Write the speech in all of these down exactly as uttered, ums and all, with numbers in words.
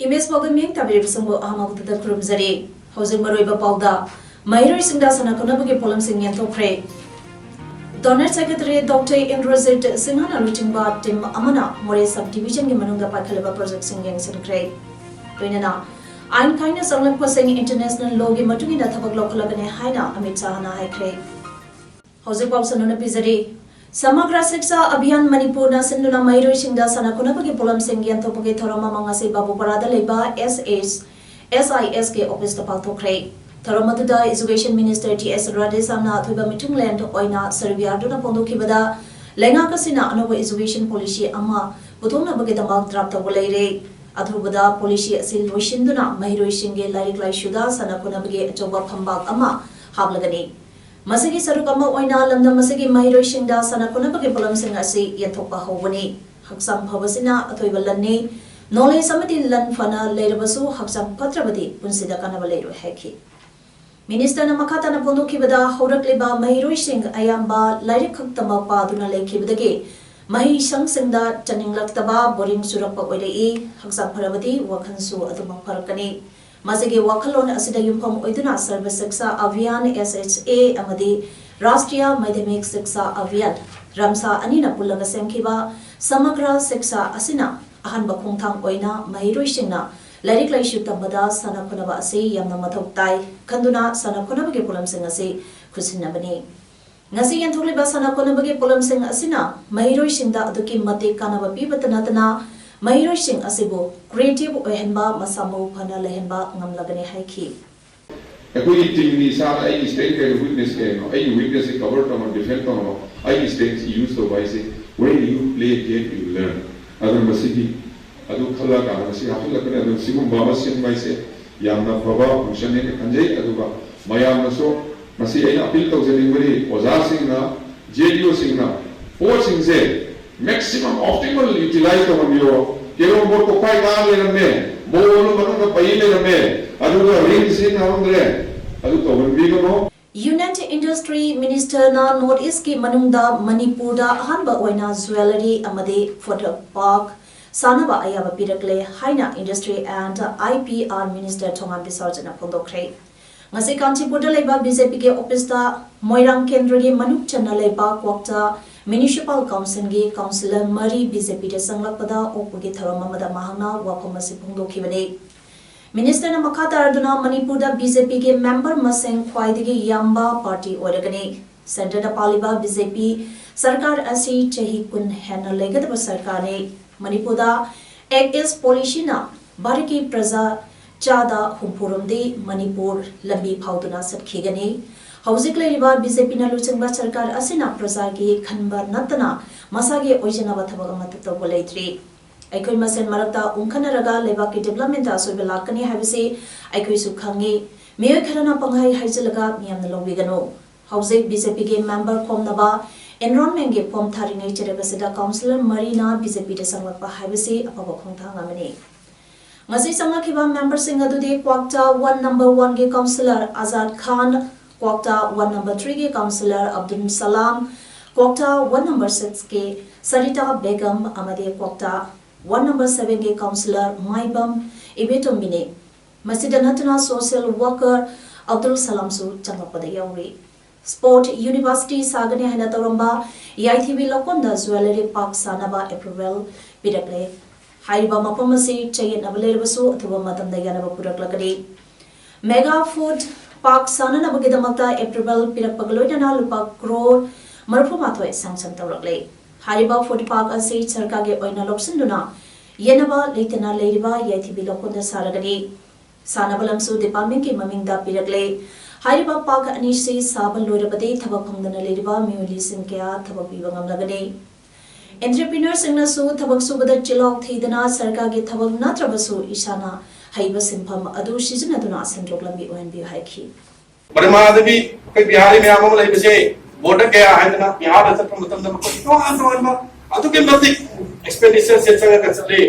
Image ꯄꯥꯎꯗꯝ ꯌꯦꯡ ꯇꯥꯕꯤꯔꯤꯕꯁꯤꯡꯕꯨ ꯑꯍꯥꯟꯕ ꯃꯛꯇꯗ ꯈꯨꯔꯨꯝꯖꯔꯤ꯫ ꯍꯧꯖꯤꯛ ꯃꯔꯨꯑꯣꯏꯕ ꯄꯥꯎꯗ, ꯃꯍꯩꯔꯣꯏꯁꯤꯡꯗ ꯁꯥꯟꯅ ꯈꯣꯠꯅꯕꯒꯤ ꯄꯣꯠꯂꯝꯁꯤꯡ ꯌꯦꯟꯊꯣꯛꯈ꯭ꯔꯦ꯫ ꯗꯣꯅꯔ ꯁꯦꯀ꯭ꯔꯦꯇꯔꯤ ꯗꯣꯛꯇꯔ ꯏꯟꯗ꯭ꯔꯖꯤꯠ ꯁꯤꯡꯍꯅ ꯂꯨꯆꯤꯡꯕ ꯇꯤꯝ ꯑꯃꯅ ꯃꯣꯔꯦ ꯁꯕ ꯗꯤꯕꯤꯖꯟꯒꯤ ꯃꯅꯨꯡꯗ ꯄꯥꯏꯈꯠꯂꯕ ꯄ꯭ꯔꯣꯖꯦꯛꯁꯤꯡ ꯌꯦꯡꯁꯤꯟꯈ꯭ꯔꯦ꯫ ꯂꯣꯏꯅꯅ ꯑꯥꯏꯟ ꯀꯥꯏꯅ ꯆꯪꯂꯛꯄꯁꯤꯡ ꯏꯟꯇꯔꯅꯦꯁꯅꯦꯜ ꯂꯣꯒꯤ ꯃꯇꯨꯡ ꯏꯟꯅ ꯊꯕꯛ ꯂꯧꯈꯠꯂꯒꯅꯤ ꯍꯥꯏꯅ ꯑꯃꯤꯠ ꯁꯥꯍꯅ ꯍꯥꯏꯈ꯭ꯔꯦ꯫ ꯍꯧꯖꯤꯛ ꯄꯥꯎ ꯁꯟꯗꯣꯛꯅ ꯄꯤꯖꯔꯤ꯫ ꯁꯃꯒ꯭ꯔ ꯁꯤꯛꯁꯥ ꯑꯚꯤꯌꯥꯟ ꯃꯅꯤꯄꯨꯔꯅ ꯁꯤꯟꯗꯨꯅ ꯃꯍꯩꯔꯣꯏꯁꯤꯡꯗ ꯁꯥꯟꯅ ꯈꯣꯠꯅꯕꯒꯤ ꯄꯣꯠꯂꯝꯁꯤꯡ ꯌꯦꯟꯊꯣꯛꯄꯒꯤ ꯊꯧꯔꯝ ꯑꯃ ꯉꯁꯤ ꯕꯥꯕꯨꯄꯥꯔꯥꯗ ꯂꯩꯕ S H, S I S ꯀꯤ ꯑꯣꯐꯤꯁꯇ ꯄꯥꯡꯊꯣꯛꯈ꯭ꯔꯦ꯫ ꯊꯧꯔꯝ ꯑꯗꯨꯗ Education Minister T S Radheshyamꯅ ꯑꯊꯣꯏꯕ ꯃꯤꯊꯨꯡꯂꯦꯟ ꯑꯣꯏꯅ ꯁꯔꯨꯛ ꯌꯥꯗꯨꯅ ꯐꯣꯡꯗꯣꯛꯈꯤꯕꯗ, ꯂꯩꯉꯥꯛ ꯑꯁꯤꯅ ꯑꯅꯧꯕ education policy ꯑꯃ ꯄꯨꯊꯣꯛꯅꯕꯒꯤꯗꯃꯛ draft ꯇꯧꯕ ꯂꯩꯔꯦ꯫ ꯑꯊꯨꯕꯗ policy ꯑꯁꯤ ꯂꯣꯏꯁꯤꯟꯗꯨꯅ ꯃꯍꯩꯔꯣꯏꯁꯤꯡꯒꯤ ꯂꯥꯏꯔꯤꯛ ꯂꯥꯏꯁꯨꯗ ꯁꯥꯟꯅ ꯈꯣꯠꯅꯕꯒꯤ ꯑꯆꯧꯕ ꯐꯝꯕꯥꯛ ꯑꯃ ꯍꯥꯞꯂꯒꯅꯤ꯫ ꯃꯁꯤꯒꯤ ꯁꯔꯨꯛ ꯑꯃ ꯑꯣꯏꯅ ꯂꯝꯗꯝ ꯑꯁꯤꯒꯤ ꯃꯍꯩꯔꯣꯏꯁꯤꯡꯗ ꯁꯥꯟꯅ ꯈꯣꯠꯅꯕꯒꯤ ꯄꯣꯠꯂꯝꯁꯤꯡ ꯑꯁꯤ ꯌꯦꯟꯊꯣꯛꯄ ꯍꯧꯕꯅꯤ꯫ ꯍꯛꯆꯥꯡ ꯐꯕꯁꯤꯅ ꯑꯊꯣꯏꯕ ꯂꯟꯅꯤ꯫ Knowledge ꯑꯃꯗꯤ ꯂꯟ ꯐꯅ ꯂꯩꯔꯕꯁꯨ ꯍꯛꯆꯥꯡ ꯐꯠꯇ꯭ꯔꯕꯗꯤ ꯄꯨꯟꯁꯤꯗ ꯀꯥꯟꯅꯕ ꯂꯩꯔꯣꯏ ꯍꯥꯏꯈꯤ꯫ Ministerꯅ ꯃꯈꯥ ꯇꯥꯅ ꯐꯣꯡꯗꯣꯛꯈꯤꯕꯗ, ꯍꯧꯔꯛꯂꯤꯕ ꯃꯍꯩꯔꯣꯏꯁꯤꯡ ꯑꯌꯥꯝꯕ ꯂꯥꯏꯔꯤꯛ ꯈꯛꯇꯃꯛ ꯄꯥꯗꯨꯅ ꯂꯩꯈꯤꯕꯗꯒꯤ ꯃꯍꯩꯁꯪꯁꯤꯡꯗ ꯆꯠꯅꯤꯡꯂꯛꯇꯕ, boring ꯆꯨꯔꯛꯄ ꯑꯣꯏꯔꯛꯏ꯫ ꯍꯛꯆꯥꯡ ꯐꯔꯕꯗꯤ ꯋꯥꯈꯜꯁꯨ ꯑꯗꯨꯃꯛ ꯐꯔꯛꯀꯅꯤ꯫ ꯃꯁꯤꯒꯤ ꯋꯥꯈꯜꯂꯣꯟ ꯑꯁꯤꯗ ꯌꯨꯝꯐꯝ ꯑꯣꯏꯗꯨꯅ ꯁꯔꯕ ꯁꯤꯛꯁꯥ ꯑꯚꯤꯌꯥꯟ, S H A, ꯑꯃꯗꯤ ꯔꯥꯁꯇ꯭ꯔꯤꯌꯥ ꯃꯥꯙ꯭ꯌꯃꯤꯛ ꯁꯤꯛꯁꯥ ꯑꯚꯤꯌꯥꯟ, ꯔꯥꯝꯁꯥ ꯑꯅꯤꯅ ꯄꯨꯜꯂꯒ ꯁꯦꯝꯈꯤꯕ ꯁꯃꯒ꯭ꯔ ꯁꯤꯛꯁꯥ ꯑꯁꯤꯅ ꯑꯍꯥꯟꯕ ꯈꯣꯡꯊꯥꯡ ꯑꯣꯏꯅ ꯃꯍꯩꯔꯣꯏꯁꯤꯡꯅ ꯂꯥꯏꯔꯤꯛ ꯂꯥꯏꯁꯨ ꯇꯝꯕꯗ ꯁꯥꯟꯅ ꯈꯣꯠꯅꯕ ꯑꯁꯤ ꯌꯥꯝꯅ ꯃꯊꯧ ꯇꯥꯏ ꯈꯟꯗꯨꯅ ꯁꯥꯟꯅ ꯈꯣꯠꯅꯕꯒꯤ ꯄꯣꯠꯂꯝꯁꯤꯡ ꯑꯁꯤ ꯈꯨꯠꯁꯤꯟꯅꯕꯅꯤ꯫ ꯉꯁꯤ ꯌꯦꯟꯊꯣꯛꯂꯤꯕ ꯁꯥꯟꯅ ꯈꯣꯠꯅꯕꯒꯤ ꯄꯣꯠꯂꯝꯁꯤꯡ ꯑꯁꯤꯅ ꯃꯍꯩꯔꯣꯏꯁꯤꯡꯗ ꯑꯗꯨꯛꯀꯤ ꯃꯇꯤꯛ ꯀꯥꯟꯅꯕ ꯄꯤꯕꯇ ꯅꯠꯇꯅ, ꯃꯍꯩꯔꯣꯏꯁꯤꯡ ꯑꯁꯤꯕꯨ creative ꯑꯣꯏꯍꯟꯕ, ꯃꯁꯥ ꯃꯎ ꯐꯅ ꯂꯩꯍꯟꯕ ꯉꯝꯂꯒꯅꯤ ꯍꯥꯏꯈꯤ꯫ ꯑꯩꯈꯣꯏꯒꯤ ꯇꯤꯝꯒꯤ ꯏꯁꯥꯗ ꯑꯩꯒꯤ strength ꯀꯩꯅꯣ, weakness ꯀꯩꯅꯣ, ꯑꯩꯒꯤ weakness ꯁꯦ cover ꯇꯧꯅꯕ, defend ꯇꯧꯅꯕ, ꯑꯩꯒꯤ strength ꯁꯤ use ꯇꯧꯕ ꯍꯥꯏꯁꯦ, when you play game, you learn. ꯑꯗꯨꯅ ꯃꯁꯤꯒꯤ ꯑꯗꯨ ꯈꯜꯂꯀꯥꯟꯗ ꯃꯁꯤ ꯍꯥꯞꯆꯤꯜꯂꯛꯄꯅꯦ꯫ ꯑꯗꯨ ꯁꯤꯒꯨꯝꯕ ꯑꯃ ꯁꯤꯟꯕ ꯍꯥꯏꯁꯦ ꯌꯥꯝꯅ ꯐꯕ ꯐꯪꯁꯟꯅꯤ ꯈꯟꯖꯩ꯫ ꯑꯗꯨꯒ ꯃꯌꯥꯝꯅꯁꯨ ꯃꯁꯤ ꯑꯩꯅ ꯑꯄꯤꯜ ꯇꯧꯖꯅꯤꯡꯕꯗꯤ ꯑꯣꯖꯥꯁꯤꯡꯅ, ꯖꯦ ꯏ ꯑꯣꯁꯤꯡꯅ ꯄꯣꯠꯁꯤꯡꯁꯦ maximum optimal utilize ꯇꯧꯍꯟꯕꯤꯌꯣ꯫ ꯀꯦꯔꯣꯝ ꯕꯣꯔꯗ ꯀꯣꯛꯐꯥꯏ ꯀꯥ ꯂꯩꯔꯝꯃꯦ, ꯕꯣꯜ ꯃꯅꯨꯡꯗ ꯄꯩ ꯂꯩꯔꯝꯃꯦ, ꯑꯗꯨꯒ ꯔꯤꯡ ꯁꯤꯖꯤꯟꯅꯍꯧꯗ꯭ꯔꯦ, ꯑꯗꯨ ꯇꯧꯍꯟꯕꯤꯒꯅꯣ꯫ United Industry Minister ꯅ North East ꯀꯤ ꯃꯅꯨꯡꯗ ꯃꯅꯤꯄꯨꯔꯗ ꯑꯍꯥꯟꯕ ꯑꯣꯏꯅ jewellery ꯑꯃꯗꯤ food park ꯁꯥꯅꯕ ꯑꯌꯥꯕ ꯄꯤꯔꯛꯂꯦ ꯍꯥꯏꯅ Industry and I P R Minister ꯊꯣꯉꯥꯝ ꯕꯤꯁꯋꯖꯤꯠꯅ ꯐꯣꯡꯗꯣꯛꯈ꯭ꯔꯦ꯫ ꯉꯁꯤ ꯀꯥꯟꯆꯤꯄꯨꯔꯗ ꯂꯩꯕ B J P ꯒꯤ office ꯇ ꯃꯣꯏꯔꯥꯡ ꯀꯦꯟꯗ꯭ꯔꯒꯤ ꯃꯅꯨꯡ ꯆꯟꯅ ꯂꯩꯕ ꯀ꯭ꯋꯥꯛꯇꯥ Municipal Council ꯒꯤ councillor ꯃꯔꯤ B J P ꯗ ꯆꯪꯂꯛꯄꯗ ꯑꯣꯛꯄꯒꯤ ꯊꯧꯔꯝ ꯑꯃꯗ ꯃꯍꯥꯛꯅ ꯋꯥꯐꯝ ꯑꯁꯤ ꯐꯣꯡꯗꯣꯛꯈꯤꯕꯅꯤ꯫ Minister ꯅ ꯃꯈꯥ ꯇꯥꯔꯗꯨꯅ ꯃꯅꯤꯄꯨꯔꯗ B J P ꯒꯤ member ꯃꯁꯤꯡ ꯈ꯭ꯋꯥꯏꯗꯒꯤ ꯌꯥꯝꯕ party ꯑꯣꯏꯔꯒꯅꯤ꯫ Centre ꯗ ꯄꯥꯜꯂꯤꯕ B J P ꯁꯔꯀꯥꯔ ꯑꯁꯤ ꯆꯍꯤ ꯀꯨꯟ ꯍꯦꯟꯅ ꯂꯩꯒꯗꯕ ꯁꯔꯀꯥꯔꯅꯤ꯫ ꯃꯅꯤꯄꯨꯔꯗ Act East Policy ꯅ ꯚꯥꯔꯠꯀꯤ ꯄ꯭ꯔꯖꯥ ꯆꯥꯗ ꯍꯨꯝꯐꯨꯔꯣꯝꯗꯤ ꯃꯅꯤꯄꯨꯔ ꯂꯝꯕꯤ ꯐꯥꯎꯗꯨꯅ ꯆꯠꯈꯤꯒꯅꯤ꯫ ꯍꯧꯖꯤꯛ ꯂꯩꯔꯤꯕ B J P ꯅ ꯂꯨꯆꯤꯡꯕ ꯁꯔꯀꯥꯔ ꯑꯁꯤꯅ ꯄ꯭ꯔꯖꯥꯒꯤ ꯈꯟꯕ ꯅꯠꯇꯅ ꯃꯁꯥꯒꯤ ꯑꯣꯏꯖꯅꯕ ꯊꯕꯛ ꯑꯃꯠꯇ ꯇꯧꯕ ꯂꯩꯇ꯭ꯔꯤ꯫ ꯑꯩꯈꯣꯏ ꯃꯁꯦꯟ ꯃꯔꯛꯇ ꯎꯪꯈꯠꯅꯔꯒ ꯂꯩꯕꯥꯛꯀꯤ development ꯗ ꯑꯁꯣꯏꯕ ꯂꯥꯛꯀꯅꯤ ꯍꯥꯏꯕꯁꯤ ꯑꯩꯈꯣꯏꯁꯨ ꯈꯪꯉꯤ꯫ ꯃꯤꯑꯣꯏ ꯈꯔꯅ ꯄꯪꯍꯥꯏ ꯍꯥꯏꯖꯤꯜꯂꯒ ꯃꯤꯌꯥꯝꯅ ꯂꯧꯕꯤꯒꯅꯨ꯫ ꯍꯧꯖꯤꯛ B J P ꯒꯤ member ꯈꯣꯝꯅꯕ enrollment ꯒꯤ form ꯊꯥꯔꯤꯉꯩ ꯆꯩꯔꯛ ꯑꯁꯤꯗ councillor ꯃꯔꯤꯅ B J P ꯗ ꯆꯪꯂꯛꯄ ꯍꯥꯏꯕꯁꯤ ꯑꯐꯕ ꯈꯣꯡꯊꯥꯡ ꯑꯃꯅꯤ꯫ ꯉꯁꯤ ꯆꯪꯂꯛꯈꯤꯕ member ꯁꯤꯡ ꯑꯗꯨꯗꯤ ꯀ꯭ꯋꯥꯛꯇꯥ one number one ꯒꯤ councillor ꯑꯖꯥꯗ ꯈꯥꯟ, ꯀ꯭ꯋꯥꯛꯇꯥ one number three ꯒꯤ councillor ꯑꯕꯗꯨꯜ ꯁꯂꯥꯝ, ꯀ꯭ꯋꯥꯛꯇꯥ one number six ꯀꯤ ꯁꯔꯤꯇꯥ ꯕꯦꯒꯝ ꯑꯃꯗꯤ ꯀ꯭ꯋꯥꯛꯇꯥ one number seven ꯒꯤ councillor ꯃꯥꯏꯕꯝ ꯏꯕꯦꯇꯣꯝꯕꯤꯅꯤ꯫ ꯃꯁꯤꯗ ꯅꯠꯇꯅ social worker ꯑꯕꯗꯨꯜ ꯁꯂꯥꯝꯁꯨ ꯆꯪꯂꯛꯄꯗ ꯌꯥꯎꯔꯤ꯫ Sport University ꯁꯥꯒꯅꯤ ꯍꯥꯏꯅ ꯇꯧꯔꯝꯕ ꯌꯥꯏꯊꯤꯕꯤ ꯂꯧꯀꯣꯟꯗ jewellery park ꯁꯥꯅꯕ approval ꯄꯤꯔꯛꯂꯦ꯫ ꯍꯥꯏꯔꯤꯕ ꯃꯐꯝ ꯑꯁꯤ ꯆꯌꯦꯠꯅꯕ ꯂꯩꯔꯕꯁꯨ ꯑꯊꯨꯕ ꯃꯇꯝꯗ ꯌꯥꯅꯕ ꯄꯨꯔꯛꯂꯒꯅꯤ꯫ Mega food park ꯁꯥꯅꯅꯕꯒꯤꯗꯃꯛꯇ approval ꯄꯤꯔꯛꯄꯒ ꯂꯣꯏꯅꯅ ꯂꯨꯄꯥ ꯀ꯭ꯔꯣꯔ ꯃꯔꯤꯐꯨ ꯃꯥꯊꯣꯏ sanction ꯇꯧꯔꯛꯂꯦ꯫ ꯍꯥꯏꯔꯤꯕ food park ꯑꯁꯤ ꯁꯔꯀꯥꯔꯒꯤ ꯑꯣꯏꯅ ꯂꯧꯁꯤꯟꯗꯨꯅ ꯌꯦꯟꯅꯕ ꯂꯩꯇꯅ ꯂꯩꯔꯤꯕ ꯌꯥꯏꯊꯤꯕꯤ ꯂꯧꯀꯣꯟꯗ ꯁꯥꯔꯒꯅꯤ꯫ ꯁꯥꯟꯅꯕ ꯂꯝꯁꯨ department ꯀꯤ ꯃꯃꯤꯡꯗ ꯄꯤꯔꯛꯂꯦ꯫ ꯍꯥꯏꯔꯤꯕ park ꯑꯅꯤꯁꯤ ꯁꯥꯕ ꯂꯣꯏꯔꯕꯗꯤ ꯊꯕꯛ ꯐꯪꯗꯅ ꯂꯩꯔꯤꯕ ꯃꯤꯑꯣꯏ ꯂꯤꯁꯤꯡ ꯀꯌꯥ ꯊꯕꯛ ꯄꯤꯕ ꯉꯝꯂꯒꯅꯤ꯫ Entrepreneur ꯁꯤꯡꯅꯁꯨ ꯊꯕꯛ ꯁꯨꯕꯗ ꯆꯤꯜꯍꯥꯎ ꯊꯤꯗꯅ ꯁꯔꯀꯥꯔꯒꯤ ꯊꯕꯛ ꯅꯠꯇ꯭ꯔꯕꯁꯨ ꯏꯁꯥꯅ ꯍꯩꯕ ꯁꯤꯟꯐꯝ ꯑꯗꯨ ꯁꯤꯖꯤꯟꯅꯗꯨꯅ ꯁꯦꯟꯊꯣꯛ ꯂꯝꯕꯤ ꯑꯣꯏꯍꯟꯕꯤꯌꯨ ꯍꯥꯏꯈꯤ꯫ ꯕꯔꯃꯥꯗꯒꯤ ꯑꯩꯈꯣꯏ ꯕꯤꯍꯥꯔꯤ ꯃꯌꯥꯝ ꯑꯃ ꯂꯩꯕꯁꯦ ꯕꯣꯔꯗꯔ ꯀꯌꯥ ꯍꯥꯏꯗꯅ ꯕꯤꯍꯥꯔꯗ ꯆꯠꯄ ꯃꯇꯝꯗ ꯃꯈꯣꯏ ꯇꯣꯉꯥꯟ ꯇꯣꯉꯥꯟꯕ ꯑꯗꯨꯛꯀꯤ ꯃꯇꯤꯛ ꯑꯦꯛꯁꯄꯦꯟꯗꯤꯆꯔꯁꯦ ꯆꯪꯉꯒ ꯆꯠꯂꯤ꯫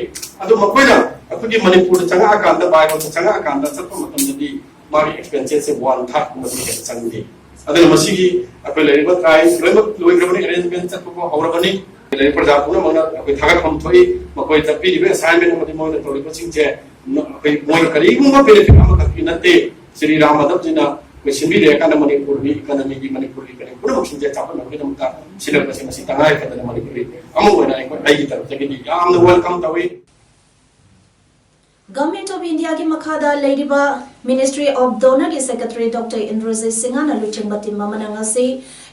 ꯑꯗꯨ ꯃꯈꯣꯏꯅ ꯑꯩꯈꯣꯏꯒꯤ ꯃꯅꯤꯄꯨꯔꯗ ꯆꯪꯉꯛꯑꯀꯥꯟꯗ ꯕꯥꯏꯔꯣꯝꯗ ꯆꯪꯉꯛꯑꯀꯥꯟꯗ ꯆꯠꯄ ꯃꯇꯝꯗꯗꯤ ꯃꯥꯒꯤ ꯑꯦꯛꯁꯄꯦꯟꯁꯦꯁꯁꯦ ꯋꯥꯟ ꯊꯥꯔꯠ ꯀꯨꯝꯕꯗꯤ ꯍꯦꯟꯅ ꯆꯪꯗꯦ꯫ ꯑꯗꯨꯅ ꯃꯁꯤꯒꯤ ꯑꯩꯈꯣꯏ ꯂꯩꯔꯤꯕ ꯇ꯭ꯔꯥꯏ ꯂꯣꯏꯅꯃꯛ ꯂꯣꯏꯈ꯭ꯔꯕꯅꯤ, ꯑꯦꯔꯦꯟꯖꯃꯦꯟ ꯆꯠꯄ ꯐꯥꯎ ꯍꯧꯔꯕꯅꯤ꯫ ꯂꯩꯔꯤꯕ ꯄ꯭ꯔꯖꯥ ꯄꯨꯝꯅꯃꯛꯅ ꯑꯩꯈꯣꯏ ꯊꯥꯒꯠꯐꯝ ꯊꯣꯛꯏ꯫ ꯃꯈꯣꯏꯗ ꯄꯤꯔꯤꯕ ꯑꯦꯁꯥꯏꯟꯃꯦꯟ ꯑꯃꯗꯤ ꯃꯣꯏꯅ ꯇꯧꯔꯤꯕꯁꯤꯡꯁꯦ ꯑꯩꯈꯣꯏ ꯃꯣꯏ ꯀꯔꯤꯒꯨꯝꯕ ꯕꯦꯅꯤꯐꯤꯠ ꯑꯃꯈꯛꯀꯤ ꯅꯠꯇꯦ꯫ ꯁ꯭ꯔꯤ ꯔꯥꯝ ꯃꯥꯙꯕꯖꯤꯅ ꯑꯩꯈꯣꯏ ꯁꯤꯟꯕꯤꯔꯦ ꯀꯥꯟꯗ ꯃꯅꯤꯄꯨꯔꯒꯤ ꯏꯀꯅꯃꯤꯒꯤ, ꯃꯅꯤꯄꯨꯔꯒꯤ ꯀꯔꯤ ꯄꯨꯝꯅꯃꯛꯁꯤꯡꯁꯦ ꯆꯥꯎꯈꯠꯅꯕꯒꯤꯗꯃꯛꯇ ꯁꯤꯜꯂꯛꯄꯁꯦ ꯃꯁꯤ ꯇꯉꯥꯏ ꯐꯗꯅ ꯃꯅꯤꯄꯨꯔꯒꯤ ꯑꯃ ꯑꯣꯏꯅ ꯑꯩꯈꯣꯏ ꯑꯩꯒꯤ ꯇꯔꯐꯇꯒꯤꯗꯤ ꯌꯥꯝꯅ ꯋꯦꯜꯀꯝ ꯇꯧꯏ꯫ Government of India ꯒꯤ ꯃꯈꯥꯗ ꯂꯩꯔꯤꯕ Ministry of DoNER ꯒꯤ Secretary Doctor ꯏꯟꯗ꯭ꯔꯖꯤꯠ ꯁꯤꯡꯍꯅ ꯂꯨꯆꯤꯡꯕ ꯇꯤꯝ ꯑꯃꯅ ꯉꯁꯤ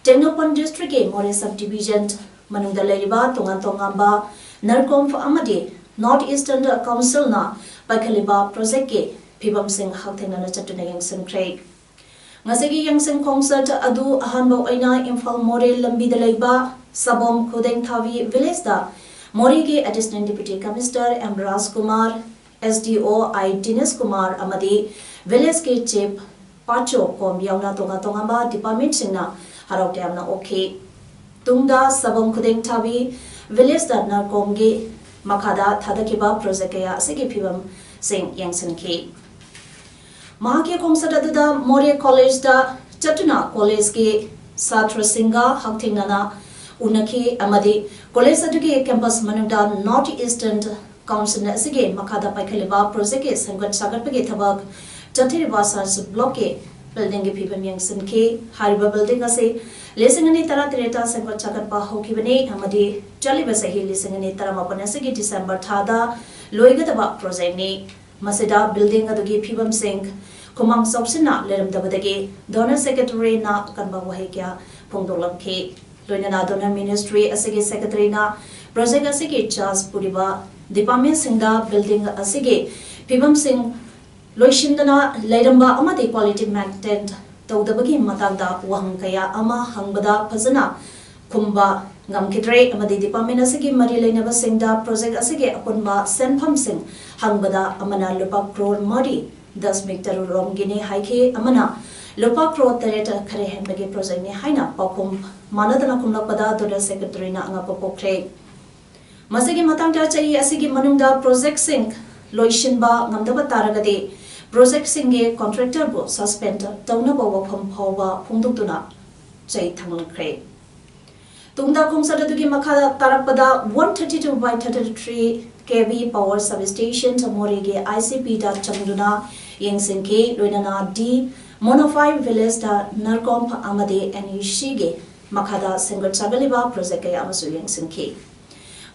ꯇꯦꯡꯅꯧꯄꯜ ꯗꯤꯁꯇ꯭ꯔꯤꯛꯀꯤ ꯃꯣꯔꯦ ꯁꯕ ꯗꯤꯕꯤꯖꯟ ꯃꯅꯨꯡꯗ ꯂꯩꯔꯤꯕ ꯇꯣꯉꯥꯟ ꯇꯣꯉꯥꯟꯕ ꯅꯔꯀꯣꯝ ꯑꯃꯗꯤ North Eastern Council ꯅ ꯄꯥꯏꯈꯠꯂꯤꯕ ꯄ꯭ꯔꯣꯖꯦꯛꯀꯤ ꯐꯤꯕꯝꯁꯤꯡ ꯍꯛꯊꯦꯡꯅꯅ ꯆꯠꯇꯨꯅ ꯌꯦꯡꯁꯤꯟꯈ꯭ꯔꯦ꯫ ꯉꯁꯤꯒꯤ ꯌꯦꯡꯁꯤꯟ ꯈꯣꯡꯆꯠ ꯑꯗꯨ ꯑꯍꯥꯟꯕ ꯑꯣꯏꯅ ꯏꯝꯐꯥꯜ ꯃꯣꯔꯦ ꯂꯝꯕꯤꯗ ꯂꯩꯕ ꯁꯕꯣꯝ ꯈꯨꯗꯦꯡꯊꯥꯕꯤ ꯚꯤꯂꯦꯖꯇ ꯃꯣꯔꯦꯒꯤ Additional Deputy Commissioner M Rajkumar, S D O I Dinesh Kumar ꯑꯃꯗꯤ ꯚꯤꯂꯦꯖꯀꯤ ꯆꯤꯐ ꯄꯥꯆꯣ ꯀꯣꯝ ꯌꯥꯎꯅ ꯇꯣꯉꯥꯟ ꯇꯣꯉꯥꯟꯕ ꯗꯤꯄꯥꯔꯠꯃꯦꯟꯠꯁꯤꯡꯅ ꯍꯔꯥꯎ ꯇꯌꯥꯝꯅ ꯑꯣꯛꯈꯤ꯫ ꯇꯨꯡꯗ ꯁꯕꯣꯝ ꯈꯨꯗꯦꯡꯊꯥꯕꯤ ꯚꯤꯂꯦꯖꯇ ꯅꯔꯀꯣꯝꯒꯤ ꯃꯈꯥꯗ ꯊꯥꯗꯈꯤꯕ ꯄ꯭ꯔꯣꯖꯦꯛ ꯀꯌꯥ ꯑꯁꯤꯒꯤ ꯐꯤꯕꯝꯁꯤꯡ ꯌꯦꯡꯁꯤꯟꯈꯤ꯫ ꯃꯍꯥꯛꯀꯤ ꯈꯣꯡꯆꯠ ꯑꯗꯨꯗ ꯃꯣꯔꯦ ꯀꯣꯂꯦꯖꯇ ꯆꯠꯇꯨꯅ ꯀꯣꯂꯦꯖꯀꯤ ꯁꯥꯇ꯭ꯔꯁꯤꯡꯒ ꯍꯛꯊꯦꯡꯅꯅ ꯎꯅꯈꯤ ꯑꯃꯗꯤ ꯀꯣꯂꯦꯖ ꯑꯗꯨꯒꯤ ꯀꯦꯝꯄꯁ ꯃꯅꯨꯡꯗ North Eastern Council ꯑꯁꯤꯒꯤ ꯃꯈꯥꯗ ꯄꯥꯏꯈꯠꯂꯤꯕ ꯄ꯭ꯔꯣꯖꯦꯛꯀꯤ ꯁꯦꯝꯒꯠ ꯁꯥꯒꯠꯄꯒꯤ ꯊꯕꯛ ꯆꯠꯊꯔꯤꯕ ꯁꯥꯏꯟꯁ ꯕ꯭ꯂꯣꯛꯀꯤ ꯕꯤꯜꯗꯤꯡꯒꯤ ꯐꯤꯕꯝ ꯌꯦꯡꯁꯤꯟꯈꯤ꯫ ꯍꯥꯏꯔꯤꯕ ꯕꯤꯜꯗꯤꯡ ꯑꯁꯤ ꯂꯤꯁꯤꯡ ꯑꯅꯤ ꯇꯔꯥꯇꯔꯦꯠꯇ ꯁꯦꯝꯒꯠ ꯁꯥꯒꯠꯄ ꯍꯧꯈꯤꯕꯅꯤ ꯑꯃꯗꯤ ꯆꯠꯂꯤꯕ ꯆꯍꯤ ꯂꯤꯁꯤꯡ ꯑꯅꯤ ꯇꯔꯥꯃꯥꯄꯟ ꯑꯁꯤꯒꯤ ꯗꯤꯁꯦꯝꯕꯔ ꯊꯥꯗ ꯂꯣꯏꯒꯗꯕ ꯄ꯭ꯔꯣꯖꯦꯛꯅꯤ꯫ ꯃꯁꯤꯗ ꯕꯤꯜꯗꯤꯡ ꯑꯗꯨꯒꯤ ꯐꯤꯕꯝꯁꯤꯡ ꯈꯨꯃꯥꯡ ꯆꯥꯎꯁꯤꯟꯅ ꯂꯩꯔꯝꯗꯕꯗꯒꯤ DoNER Secretary ꯅ ꯑꯀꯟꯕ ꯋꯥꯍꯩ ꯀꯌꯥ ꯐꯣꯡꯗꯣꯛꯂꯝꯈꯤ꯫ ꯂꯣꯏꯅꯅ DoNER Ministry ꯑꯁꯤꯒꯤ Secretary ꯅ ꯄ꯭ꯔꯣꯖꯦꯛ ꯑꯁꯤꯒꯤ ꯆꯥꯔꯖ ꯄꯨꯔꯤꯕ ꯗꯤꯄꯥꯔꯠꯃꯦꯟꯠꯁꯤꯡꯗ ꯕꯤꯜꯗꯤꯡ ꯑꯁꯤꯒꯤ ꯐꯤꯕꯝꯁꯤꯡ ꯂꯣꯏꯁꯤꯟꯗꯅ ꯂꯩꯔꯝꯕ ꯑꯃꯗꯤ quality maintain ꯇꯧꯗꯕꯒꯤ ꯃꯇꯥꯡꯗ ꯋꯥꯍꯪ ꯀꯌꯥ ꯑꯃ ꯍꯪꯕꯗ ꯐꯖꯅ ꯈꯨꯝꯕ ꯉꯝꯈꯤꯗ꯭ꯔꯦ ꯑꯃꯗꯤ department ꯑꯁꯤꯒꯤ ꯃꯔꯤ ꯂꯩꯅꯕꯁꯤꯡꯗ project ꯑꯁꯤꯒꯤ ꯑꯄꯨꯟꯕ ꯁꯦꯟꯐꯝꯁꯤꯡ ꯍꯪꯕꯗ ꯑꯃꯅ ꯂꯨꯄꯥ ꯀ꯭ꯔꯣꯔ ꯃꯔꯤ, ꯗꯁꯃꯤꯛ ꯇꯔꯨꯛ ꯔꯣꯝꯒꯤꯅꯤ ꯍꯥꯏꯈꯤ, ꯑꯃꯅ ꯂꯨꯄꯥ ꯀ꯭ꯔꯣꯔ ꯇꯔꯦꯠ ꯈꯔ ꯍꯦꯟꯕꯒꯤ projectꯅꯤ ꯍꯥꯏꯅ ꯄꯥꯎꯈꯨꯝ ꯃꯥꯟꯅꯗꯅ ꯈꯨꯝꯂꯛꯄꯗ Donor Secretaryꯅ ꯑꯉꯛꯄ ꯄꯣꯛꯈ꯭ꯔꯦ꯫ ꯃꯁꯤꯒꯤ ꯃꯇꯥꯡꯗ ꯆꯍꯤ ꯑꯁꯤꯒꯤ ꯃꯅꯨꯡꯗ projectꯁꯤꯡ ꯂꯣꯏꯁꯤꯟꯕ ꯉꯝꯗꯕ ꯇꯥꯔꯒꯗꯤ projectꯁꯤꯡꯒꯤ contractorꯕꯨ suspend ꯇꯧꯅꯕ ꯋꯥꯐꯝ ꯐꯥꯎꯕ ꯐꯣꯡꯗꯣꯛꯇꯨꯅ ꯆꯩ ꯊꯥꯡꯂꯛꯈ꯭ꯔꯦ꯫ ꯇꯨꯡꯗ ꯈꯣꯡꯆꯠ ꯑꯗꯨꯒꯤ ꯃꯈꯥ ꯇꯥꯔꯛꯄꯗ one thirty two by thirty three KV power substation ꯃꯣꯔꯦꯒꯤ ICPꯗ ꯆꯪꯗꯨꯅ ꯌꯦꯡꯁꯤꯟꯈꯤ꯫ ꯂꯣꯏꯅꯅ D Monophyte villageꯗ NERCOM ꯑꯃꯗꯤ NECꯒꯤ ꯃꯈꯥꯗ ꯁꯦꯝꯒꯠ ꯁꯥꯒꯠꯂꯤꯕ project ꯀꯌꯥ ꯑꯃꯁꯨ ꯌꯦꯡꯁꯤꯟꯈꯤ꯫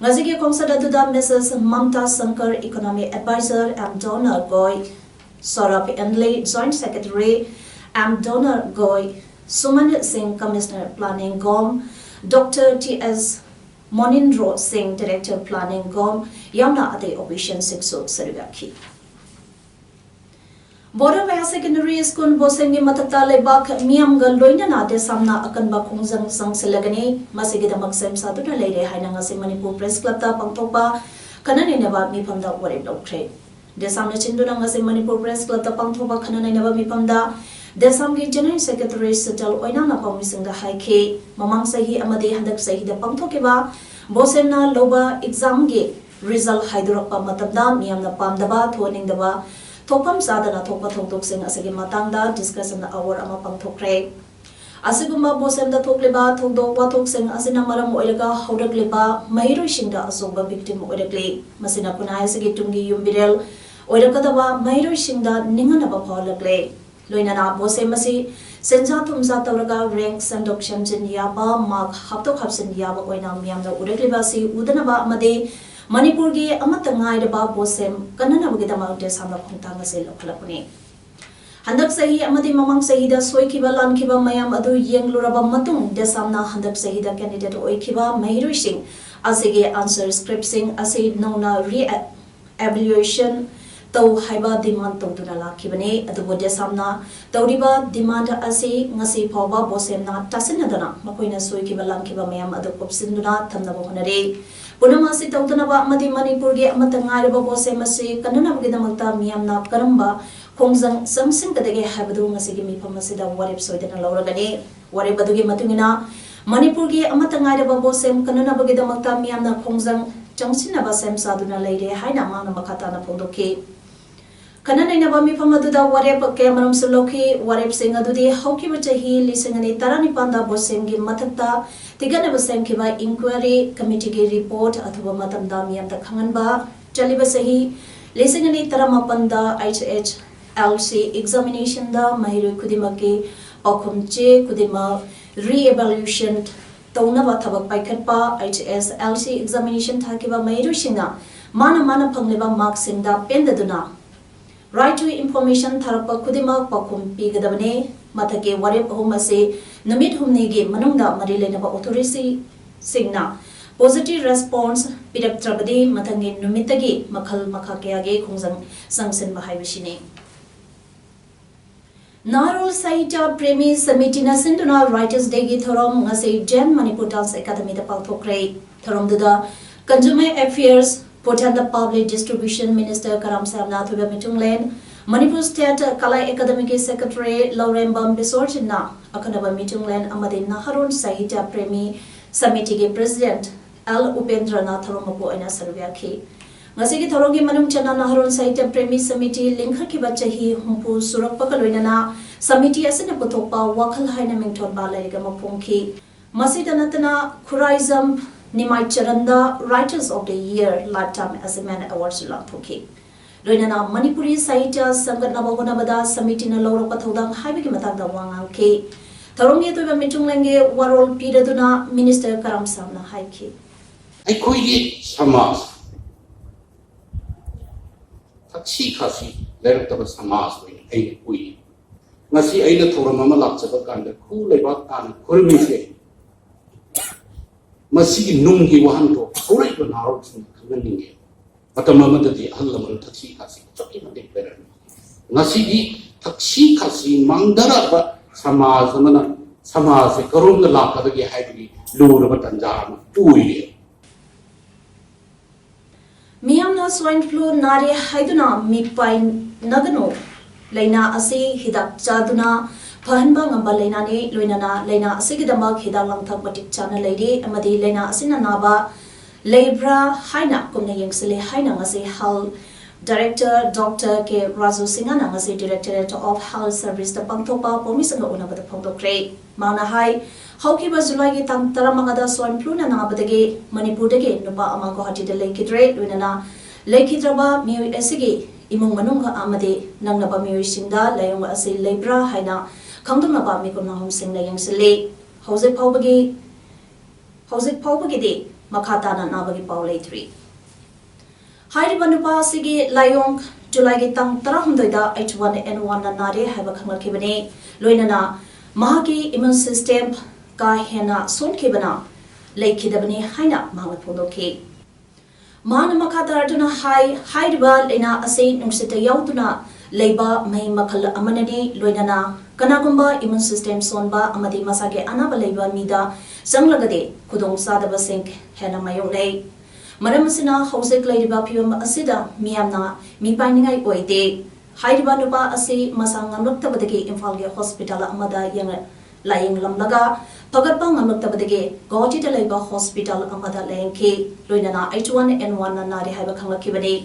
ꯉꯁꯤꯒꯤ ꯈꯣꯡꯆꯠ ꯑꯗꯨꯗ Mrs Mamta Shankar, Economic Advisor, M Donor Goi, Saurabh Enle, Joint Secretary, M Donor Goi, Suman Singh, Commissioner Planning, GOM, Doctor T S Monindro Singh, Director Planning, GOM, ꯌꯥꯎꯅ ꯑꯇꯩ officialꯁꯤꯡꯁꯨ ꯁꯔꯨꯛ ꯌꯥꯈꯤ꯫ Border Higher Secondary School ꯕꯣꯁꯦꯝꯒꯤ ꯃꯊꯛꯇ ꯂꯩꯕꯥꯛ ꯃꯤꯌꯥꯝꯒ ꯂꯣꯏꯅꯅ ꯗꯦꯁꯥꯝꯅ ꯑꯀꯟꯕ ꯈꯣꯡꯖꯪ ꯆꯪꯁꯤꯜꯂꯒꯅꯤ꯫ ꯃꯁꯤꯒꯤꯗꯃꯛ ꯁꯦꯝ ꯁꯥꯗꯨꯅ ꯂꯩꯔꯦ ꯍꯥꯏꯅ ꯉꯁꯤ ꯃꯅꯤꯄꯨꯔ Press Clubꯇ ꯄꯥꯡꯊꯣꯛꯄ ꯈꯟꯅ ꯅꯩꯅꯕ ꯃꯤꯐꯝꯗ ꯋꯥꯔꯦꯞ ꯂꯧꯈ꯭ꯔꯦ꯫ ꯗꯦꯁꯥꯝꯅ ꯁꯤꯟꯗꯨꯅ ꯉꯁꯤ ꯃꯅꯤꯄꯨꯔ Press Clubꯇ ꯄꯥꯡꯊꯣꯛꯄ ꯈꯟꯅ ꯅꯩꯅꯕ ꯃꯤꯐꯝꯗ ꯗꯦꯁꯥꯝꯒꯤ General Secretary ꯁꯤꯇꯜ ꯑꯣꯏꯅꯥꯝꯅ ꯄꯥꯎꯃꯤꯁꯤꯡꯗ ꯍꯥꯏꯈꯤ, ꯃꯃꯥꯡ ꯆꯍꯤ ꯑꯃꯗꯤ ꯍꯟꯗꯛ ꯆꯍꯤꯗ ꯄꯥꯡꯊꯣꯛꯈꯤꯕ ꯕꯣꯁꯦꯝꯅ ꯂꯧꯕ examꯒꯤ result ꯍꯥꯏꯗꯣꯔꯛꯄ ꯃꯇꯝꯗ ꯃꯤꯌꯥꯝꯅ ꯄꯥꯝꯗꯕ, ꯊꯣꯛꯍꯟꯅꯤꯡꯗꯕ, ꯊꯣꯛꯐꯝ ꯆꯥꯗꯅ ꯊꯣꯛꯄ ꯊꯧꯗꯣꯛꯁꯤꯡ ꯑꯁꯤꯒꯤ ꯃꯇꯥꯡꯗ discussion hour ꯑꯃ ꯄꯥꯡꯊꯣꯛꯈ꯭ꯔꯦ꯫ ꯑꯁꯤꯒꯨꯝꯕ ꯕꯣꯁꯦꯝꯗ ꯊꯣꯛꯂꯤꯕ ꯊꯧꯗꯣꯛ ꯋꯥꯊꯣꯛꯁꯤꯡ ꯑꯁꯤꯅ ꯃꯔꯝ ꯑꯣꯏꯔꯒ ꯍꯧꯔꯛꯂꯤꯕ ꯃꯍꯩꯔꯣꯏꯁꯤꯡꯗ ꯑꯆꯧꯕ victim ꯑꯣꯏꯔꯛꯂꯤ꯫ ꯃꯁꯤꯅ ꯈꯨꯟꯅꯥꯏ ꯑꯁꯤꯒꯤ ꯇꯨꯡꯒꯤ ꯌꯨꯝꯕꯤꯔꯦꯜ ꯑꯣꯏꯔꯛꯀꯗꯕ ꯃꯍꯩꯔꯣꯏꯁꯤꯡꯗ ꯅꯤꯡꯍꯟꯅꯕ ꯐꯥꯎꯍꯜꯂꯛꯂꯦ꯫ ꯂꯣꯏꯅꯅ ꯕꯣꯁꯦꯝ ꯑꯁꯤ ꯁꯦꯟꯖꯥ ꯊꯨꯝꯖꯥ ꯇꯧꯔꯒ rank ꯁꯦꯝꯗꯣꯛ ꯁꯦꯝꯖꯤꯟ ꯌꯥꯕ, mark ꯍꯥꯞꯇꯣꯛ ꯍꯥꯞꯆꯤꯟ ꯌꯥꯕ ꯑꯣꯏꯅ ꯃꯤꯌꯥꯝꯗ ꯎꯔꯛꯂꯤꯕ ꯑꯁꯤ ꯎꯗꯅꯕ ꯑꯃꯗꯤ ꯃꯅꯤꯄꯨꯔꯒꯤ ꯑꯃꯠꯇ ꯉꯥꯏꯔꯕ ꯕꯣꯁꯦꯝ ꯀꯟꯅꯅꯕꯒꯤꯗꯃꯛ ꯗꯦꯁꯥꯝꯅ ꯈꯣꯡꯊꯥꯡ ꯑꯁꯤ ꯂꯧꯈꯠꯂꯛꯄꯅꯤ꯫ ꯍꯟꯗꯛ ꯆꯍꯤ ꯑꯃꯗꯤ ꯃꯃꯥꯡ ꯆꯍꯤꯗ ꯁꯣꯏꯈꯤꯕ ꯂꯥꯟꯈꯤꯕ ꯃꯌꯥꯝ ꯑꯗꯨ ꯌꯦꯡꯂꯨꯔꯕ ꯃꯇꯨꯡ, ꯗꯦꯁꯥꯝꯅ ꯍꯟꯗꯛ ꯆꯍꯤꯗ candidate ꯑꯣꯏꯈꯤꯕ ꯃꯍꯩꯔꯣꯏꯁꯤꯡ ꯑꯁꯤꯒꯤ answer scriptꯁꯤꯡ ꯑꯁꯤ ꯅꯧꯅ re evaluation ꯇꯧ ꯍꯥꯏꯕ ꯗꯤꯃꯥꯟ ꯇꯧꯗꯨꯅ ꯂꯥꯛꯈꯤꯕꯅꯤ꯫ ꯑꯗꯨꯕꯨ ꯗꯦꯁꯥꯝꯅ ꯇꯧꯔꯤꯕ ꯗꯤꯃꯥꯟ ꯑꯁꯤ ꯉꯁꯤ ꯐꯥꯎꯕ ꯕꯣꯁꯦꯝꯅ ꯇꯥꯁꯤꯟꯅꯗꯅ ꯃꯈꯣꯏꯅ ꯁꯣꯏꯈꯤꯕ ꯂꯥꯟꯈꯤꯕ ꯃꯌꯥꯝ ꯑꯗꯨ ꯀꯨꯞꯁꯤꯟꯗꯨꯅ ꯊꯝꯅꯕ ꯍꯣꯠꯅꯔꯤ꯫ ꯄꯨꯝꯅꯃꯛ ꯑꯁꯤ ꯇꯧꯗꯅꯕ ꯑꯃꯗꯤ ꯃꯅꯤꯄꯨꯔꯒꯤ ꯑꯃꯠꯇ ꯉꯥꯏꯔꯕ ꯕꯣꯁꯦꯝ ꯑꯁꯤ ꯀꯟꯅꯅꯕꯒꯤꯗꯃꯛꯇ ꯃꯤꯌꯥꯝꯅ ꯀꯔꯝꯕ ꯈꯣꯡꯖꯪ ꯆꯪꯁꯤꯟꯒꯗꯒꯦ ꯍꯥꯏꯕꯗꯨ ꯉꯁꯤꯒꯤ ꯃꯤꯐꯝ ꯑꯁꯤꯗ ꯋꯥꯔꯦꯞ ꯁꯣꯏꯗꯅ ꯂꯧꯔꯒꯅꯤ꯫ ꯋꯥꯔꯦꯞ ꯑꯗꯨꯒꯤ ꯃꯇꯨꯡ ꯏꯟꯅ ꯃꯅꯤꯄꯨꯔꯒꯤ ꯑꯃꯠꯇ ꯉꯥꯏꯔꯕ ꯕꯣꯁꯦꯝ ꯀꯟꯅꯅꯕꯒꯤꯗꯃꯛꯇ ꯃꯤꯌꯥꯝꯅ ꯈꯣꯡꯖꯪ ꯆꯪꯁꯤꯟꯅꯕ ꯁꯦꯝ ꯁꯥꯗꯨꯅ ꯂꯩꯔꯦ ꯍꯥꯏꯅ ꯃꯥꯅ ꯃꯈꯥ ꯇꯥꯅ ꯐꯣꯡꯗꯣꯛꯈꯤ꯫ ꯈꯟꯅ ꯅꯩꯅꯕ ꯃꯤꯐꯝ ꯑꯗꯨꯗ ꯋꯥꯔꯦꯞ ꯀꯌꯥꯃꯔꯨꯝꯁꯨ ꯂꯧꯈꯤ꯫ ꯋꯥꯔꯦꯞꯁꯤꯡ ꯑꯗꯨꯗꯤ ꯍꯧꯈꯤꯕ ꯆꯍꯤ ꯂꯤꯁꯤꯡ ꯑꯅꯤ ꯇꯔꯥꯅꯤꯄꯥꯟꯗ ꯕꯣꯁꯦꯝꯒꯤ ꯃꯊꯛꯇ ꯊꯤꯒꯠꯅꯕ ꯁꯦꯝꯈꯤꯕ inquiry committee ꯒꯤ report ꯑꯊꯨꯕ ꯃꯇꯝꯗ ꯃꯤꯌꯥꯝꯗ ꯈꯪꯍꯟꯕ, ꯆꯠꯂꯤꯕ ꯆꯍꯤ ꯂꯤꯁꯤꯡ ꯑꯅꯤ ꯇꯔꯥꯃꯥꯄꯟꯗ H H L C examination ꯗ ꯃꯍꯩꯔꯣꯏ ꯈꯨꯗꯤꯡꯃꯛꯀꯤ ꯄꯥꯎꯈꯨꯝ ꯆꯦ ꯈꯨꯗꯤꯡꯃꯛ re-evaluation ꯇꯧꯅꯕ ꯊꯕꯛ ꯄꯥꯏꯈꯠꯄ, H S L C examination ꯊꯥꯈꯤꯕ ꯃꯍꯩꯔꯣꯏꯁꯤꯡꯅ ꯃꯥꯅ ꯃꯥꯅ ꯐꯪꯂꯤꯕ mark ꯁꯤꯡꯗ ꯄꯦꯟꯗꯗꯨꯅ right to information ꯊꯥꯔꯛꯄ ꯈꯨꯗꯤꯡꯃꯛ ꯄꯥꯎꯈꯨꯝ ꯄꯤꯒꯗꯕꯅꯤ꯫ ꯃꯊꯛꯀꯤ ꯋꯥꯔꯦꯞ ꯑꯍꯨꯝ ꯑꯁꯤ ꯅꯨꯃꯤꯠ ꯍꯨꯝꯅꯤꯒꯤ ꯃꯅꯨꯡꯗ ꯃꯔꯤ ꯂꯩꯅꯕ authority ꯁꯤꯡꯅ positive response ꯄꯤꯔꯛꯇ꯭ꯔꯕꯗꯤ ꯃꯊꯪꯒꯤ ꯅꯨꯃꯤꯠꯇꯒꯤ ꯃꯈꯜ ꯃꯈꯥ ꯀꯌꯥꯒꯤ ꯈꯣꯡꯖꯪ ꯆꯪꯁꯤꯟꯕ ꯍꯥꯏꯕꯁꯤꯅꯤ꯫ ꯅꯍꯥꯔꯣꯜ ꯁꯥꯍꯤꯇ꯭ꯌ ꯄ꯭ꯔꯦꯃꯤ ꯁꯃꯤꯇꯤꯅ ꯁꯤꯟꯗꯨꯅ Writers Day ꯒꯤ ꯊꯧꯔꯝ ꯉꯁꯤ Zen Manipur Dance Academy ꯗ ꯄꯥꯡꯊꯣꯛꯈ꯭ꯔꯦ꯫ ꯊꯧꯔꯝꯗꯨꯗ Consumer Affairs, Food and the Public Distribution Minister ꯀꯔꯥꯝ ꯁꯥꯝꯅ ꯑꯊꯣꯏꯕ ꯃꯤꯆꯨꯡꯂꯦꯟ, Manipur State Kala Academy ꯒꯤ Secretary ꯂꯧꯔꯦꯝꯕꯝ ꯕꯤꯁꯣꯔꯖꯤꯠꯅ ꯑꯈꯟꯅꯕ ꯃꯤꯆꯨꯡꯂꯦꯟ ꯑꯃꯗꯤ ꯅꯍꯥꯔꯣꯜ ꯁꯥꯍꯤꯇ꯭ꯌ ꯄ꯭ꯔꯦꯃꯤ ꯁꯃꯤꯇꯤꯒꯤ President ꯑꯦꯜ ꯎꯄꯦꯟꯗ꯭ꯔꯅ ꯊꯧꯔꯝ ꯃꯄꯨ ꯑꯣꯏꯅ ꯁꯔꯨꯛ ꯌꯥꯈꯤ꯫ ꯉꯁꯤꯒꯤ ꯊꯧꯔꯝꯒꯤ ꯃꯅꯨꯡ ꯆꯟꯅ ꯅꯍꯥꯔꯣꯜ ꯁꯥꯍꯤꯇ꯭ꯌ ꯄ꯭ꯔꯦꯃꯤ ꯁꯃꯤꯇꯤ ꯂꯤꯡꯈꯠꯈꯤꯕ ꯆꯍꯤ ꯍꯨꯝꯐꯨ ꯁꯨꯔꯛꯄꯒ ꯂꯣꯏꯅꯅ ꯁꯃꯤꯇꯤ ꯑꯁꯤꯅ ꯄꯨꯊꯣꯛꯄ ꯋꯥꯈꯜ ꯍꯥꯏꯅ ꯃꯤꯡꯊꯣꯟꯕ ꯂꯥꯏꯔꯤꯛ ꯑꯃ ꯐꯣꯡꯈꯤ꯫ ꯃꯁꯤꯗ ꯅꯠꯇꯅ ꯈꯨꯔꯥꯏꯖꯝ ꯅꯤꯃꯥꯏ ꯆꯔꯟꯗ Writers of the Year Lifetime Achievement Award ꯁꯨ ꯂꯥꯎꯊꯣꯛꯈꯤ꯫ ꯂꯣꯏꯅꯅ ꯃꯅꯤꯄꯨꯔꯤ ꯁꯥꯍꯤꯇ꯭ꯌ ꯁꯦꯝꯒꯠꯅꯕ ꯍꯣꯠꯅꯕꯗ ꯁꯃꯤꯇꯤꯅ ꯂꯧꯔꯛꯄ ꯊꯧꯗꯥꯡ ꯍꯥꯏꯕꯒꯤ ꯃꯇꯥꯡꯗ ꯋꯥ ꯉꯥꯡꯈꯤ꯫ ꯊꯧꯔꯝꯒꯤ ꯑꯇꯣꯏꯕ ꯃꯤꯆꯨꯡꯂꯦꯟꯒꯤ ꯋꯥꯔꯣꯜ ꯄꯤꯔꯗꯨꯅ Minister ꯀꯔꯥꯝ ꯁꯥꯝꯅ ꯍꯥꯏꯈꯤ꯫ ꯑꯩꯈꯣꯏꯒꯤ ꯁꯃꯥꯖ ꯊꯛꯁꯤ ꯈꯥꯁꯤ ꯂꯩꯔꯛꯇꯕ ꯁꯃꯥꯖ ꯑꯣꯏꯅ ꯑꯩꯅ ꯎꯏ꯫ ꯉꯁꯤ ꯑꯩꯅ ꯊꯧꯔꯝ ꯑꯃ ꯂꯥꯛꯆꯕ ꯀꯥꯟꯗ ꯈꯨ ꯂꯩꯕꯥꯛ ꯇꯥꯅ ꯈꯨꯔꯨꯝꯃꯤꯁꯦ, ꯃꯁꯤꯒꯤ ꯅꯨꯡꯒꯤ ꯋꯥꯍꯟꯊꯣꯛ ꯍꯧꯔꯛꯏꯕ ꯅꯍꯥꯔꯣꯜꯁꯤꯡꯅ ꯈꯪꯍꯟꯅꯤꯡꯉꯦ꯫ ꯃꯇꯝ ꯑꯃꯗꯗꯤ ꯑꯍꯜ ꯂꯃꯟ ꯊꯛꯁꯤ ꯈꯥꯁꯤ ꯑꯁꯨꯛꯀꯤ ꯃꯇꯤꯛ ꯂꯩꯔꯝꯃꯤ꯫ ꯉꯁꯤꯗꯤ ꯊꯛꯁꯤ ꯈꯥꯁꯤ ꯃꯥꯡꯊꯔꯛꯑꯕ ꯁꯃꯥꯖ ꯑꯃꯅ ꯁꯃꯥꯖꯁꯦ ꯀꯔꯣꯝꯗ ꯂꯥꯛꯀꯗꯒꯦ ꯍꯥꯏꯕꯒꯤ ꯂꯨꯔꯕ ꯇꯥꯟꯖꯥ ꯑꯃ ꯑꯣꯏꯔꯦ꯫ ꯃꯤꯌꯥꯝꯅ ꯁ꯭ꯋꯥꯏꯟ ꯐ꯭ꯂꯨ ꯅꯥꯔꯦ ꯍꯥꯏꯗꯨꯅ ꯃꯤꯄꯥꯏꯅꯒꯅꯨ꯫ ꯂꯥꯏꯅꯥ ꯑꯁꯤ ꯍꯤꯗꯥꯛ ꯆꯥꯗꯨꯅ ꯐꯍꯟꯕ ꯉꯝꯕ ꯂꯥꯏꯅꯥꯅꯤ꯫ ꯂꯣꯏꯅꯅ ꯂꯥꯏꯅꯥ ꯑꯁꯤꯒꯤꯗꯃꯛ ꯍꯤꯗꯥꯛ ꯂꯥꯡꯊꯛ ꯃꯇꯤꯛ ꯆꯥꯅ ꯂꯩꯔꯤ ꯑꯃꯗꯤ ꯂꯥꯏꯅꯥ ꯑꯁꯤꯅ ꯅꯥꯕ ꯂꯩꯕ꯭ꯔꯥ ꯍꯥꯏꯅ ꯀꯨꯞꯅ ꯌꯦꯡꯁꯤꯜꯂꯤ ꯍꯥꯏꯅ ꯉꯁꯤ ꯍꯦꯜꯊ ꯗꯥꯏꯔꯦꯛꯇꯔ ꯗꯣꯛꯇꯔ ꯀꯦ ꯔꯥꯖꯨ ꯁꯤꯡꯍꯅ ꯉꯁꯤ Directorate of Health Serviceꯇ ꯄꯥꯡꯊꯣꯛꯄ ꯄꯥꯎꯃꯤꯁꯤꯡꯒ ꯎꯅꯕꯗ ꯐꯣꯡꯗꯣꯛꯈ꯭ꯔꯦ꯫ ꯃꯍꯥꯛꯅ ꯍꯥꯏ, ꯍꯧꯈꯤꯕ ꯖꯨꯂꯥꯏꯒꯤ ꯇꯥꯡ ꯇꯔꯥꯃꯉꯥꯗ ꯁ꯭ꯋꯥꯏꯟ ꯐ꯭ꯂꯨꯅ ꯅꯥꯕꯗꯒꯤ ꯃꯅꯤꯄꯨꯔꯗꯒꯤ ꯅꯨꯄꯥ ꯑꯃ ꯒꯨꯋꯥꯍꯥꯇꯤꯗ ꯂꯩꯈꯤꯗ꯭ꯔꯦ꯫ ꯂꯣꯏꯅꯅ ꯂꯩꯈꯤꯗ꯭ꯔꯕ ꯃꯤꯑꯣꯏ ꯑꯁꯤꯒꯤ ꯏꯃꯨꯡ ꯃꯅꯨꯡ ꯑꯃꯗꯤ ꯅꯛꯅꯕ ꯃꯤꯑꯣꯏꯁꯤꯡꯗ ꯂꯥꯏꯑꯣꯡ ꯑꯁꯤ ꯂꯩꯕ꯭ꯔꯥ ꯍꯥꯏꯅ ꯈꯪꯗꯣꯛꯅꯕ ꯃꯤꯀꯨꯞ ꯅꯥꯍꯨꯝꯁꯤꯡꯅ ꯌꯦꯡꯁꯤꯜꯂꯤ꯫ ꯍꯧꯖꯤꯛ ꯐꯥꯎꯕꯒꯤ ꯍꯧꯖꯤꯛ ꯐꯥꯎꯕꯒꯤꯗꯤ ꯃꯈꯥ ꯇꯥꯅ ꯅꯥꯕꯒꯤ ꯄꯥꯎ ꯂꯩꯇ꯭ꯔꯤ꯫ ꯍꯥꯏꯔꯤꯕ ꯅꯨꯄꯥ ꯑꯁꯤꯒꯤ ꯂꯥꯏꯑꯣꯡ ꯖꯨꯂꯥꯏꯒꯤ ꯇꯥꯡ ꯇꯔꯥꯍꯨꯝꯗꯣꯏꯗ H one N one ꯅ ꯅꯥꯔꯦ ꯍꯥꯏꯕ ꯈꯪꯂꯛꯈꯤꯕꯅꯤ꯫ ꯂꯣꯏꯅꯅ ꯃꯍꯥꯛꯀꯤ immune system ꯀꯥ ꯍꯦꯟꯅ ꯁꯣꯟꯈꯤꯕꯅ ꯂꯩꯈꯤꯗꯕꯅꯤ ꯍꯥꯏꯅ ꯃꯍꯥꯛꯅ ꯐꯣꯡꯗꯣꯛꯈꯤ꯫ ꯃꯍꯥꯛꯅ ꯃꯈꯥ ꯇꯥꯔꯗꯨꯅ ꯍꯥꯏ, ꯍꯥꯏꯔꯤꯕ ꯂꯥꯏꯅꯥ ꯑꯁꯤ ꯅꯨꯡꯁꯤꯠꯇ ꯌꯥꯎꯗꯨꯅ ꯂꯩꯕ ꯃꯍꯤꯛ ꯃꯈꯜ ꯑꯃꯅꯅꯤ꯫ ꯂꯣꯏꯅꯅ ꯀꯅꯥꯒꯨꯝꯕ immune system ꯁꯣꯟꯕ ꯑꯃꯗꯤ ꯃꯁꯥꯒꯤ ꯑꯅꯥꯕ ꯂꯩꯕ ꯃꯤꯗ ꯆꯪꯂꯒꯗꯤ ꯈꯨꯗꯣꯡꯆꯥꯗꯕꯁꯤꯡ ꯍꯦꯟꯅ ꯃꯥꯌꯣꯛꯅꯩ꯫ ꯃꯔꯝ ꯑꯁꯤꯅ ꯍꯧꯖꯤꯛ ꯂꯩꯔꯤꯕ ꯐꯤꯚꯝ ꯑꯁꯤꯗ ꯃꯤꯌꯥꯝꯅ ꯃꯤꯄꯥꯏꯅꯤꯡꯉꯥꯏ ꯑꯣꯏꯗꯦ꯫ ꯍꯥꯏꯔꯤꯕ ꯅꯨꯄꯥ ꯑꯁꯤ ꯃꯁꯥ ꯉꯝꯂꯛꯇꯕꯗꯒꯤ ꯏꯝꯐꯥꯜꯒꯤ ꯍꯣꯁꯄꯤꯇꯥꯜ ꯑꯃꯗ ꯌꯦꯡ-, ꯂꯥꯌꯦꯡꯂꯝꯂꯒ ꯐꯒꯠꯄ ꯉꯝꯂꯛꯇꯕꯗꯒꯤ ꯒꯧꯍꯥꯇꯤꯗ ꯂꯩꯕ ꯍꯣꯁꯄꯤꯇꯥꯜ ꯑꯃꯗ ꯂꯥꯌꯦꯡꯈꯤ꯫ ꯂꯣꯏꯅꯅ H one N one ꯅ ꯅꯥꯔꯦ ꯍꯥꯏꯕ ꯈꯪꯂꯛꯈꯤꯕꯅꯤ꯫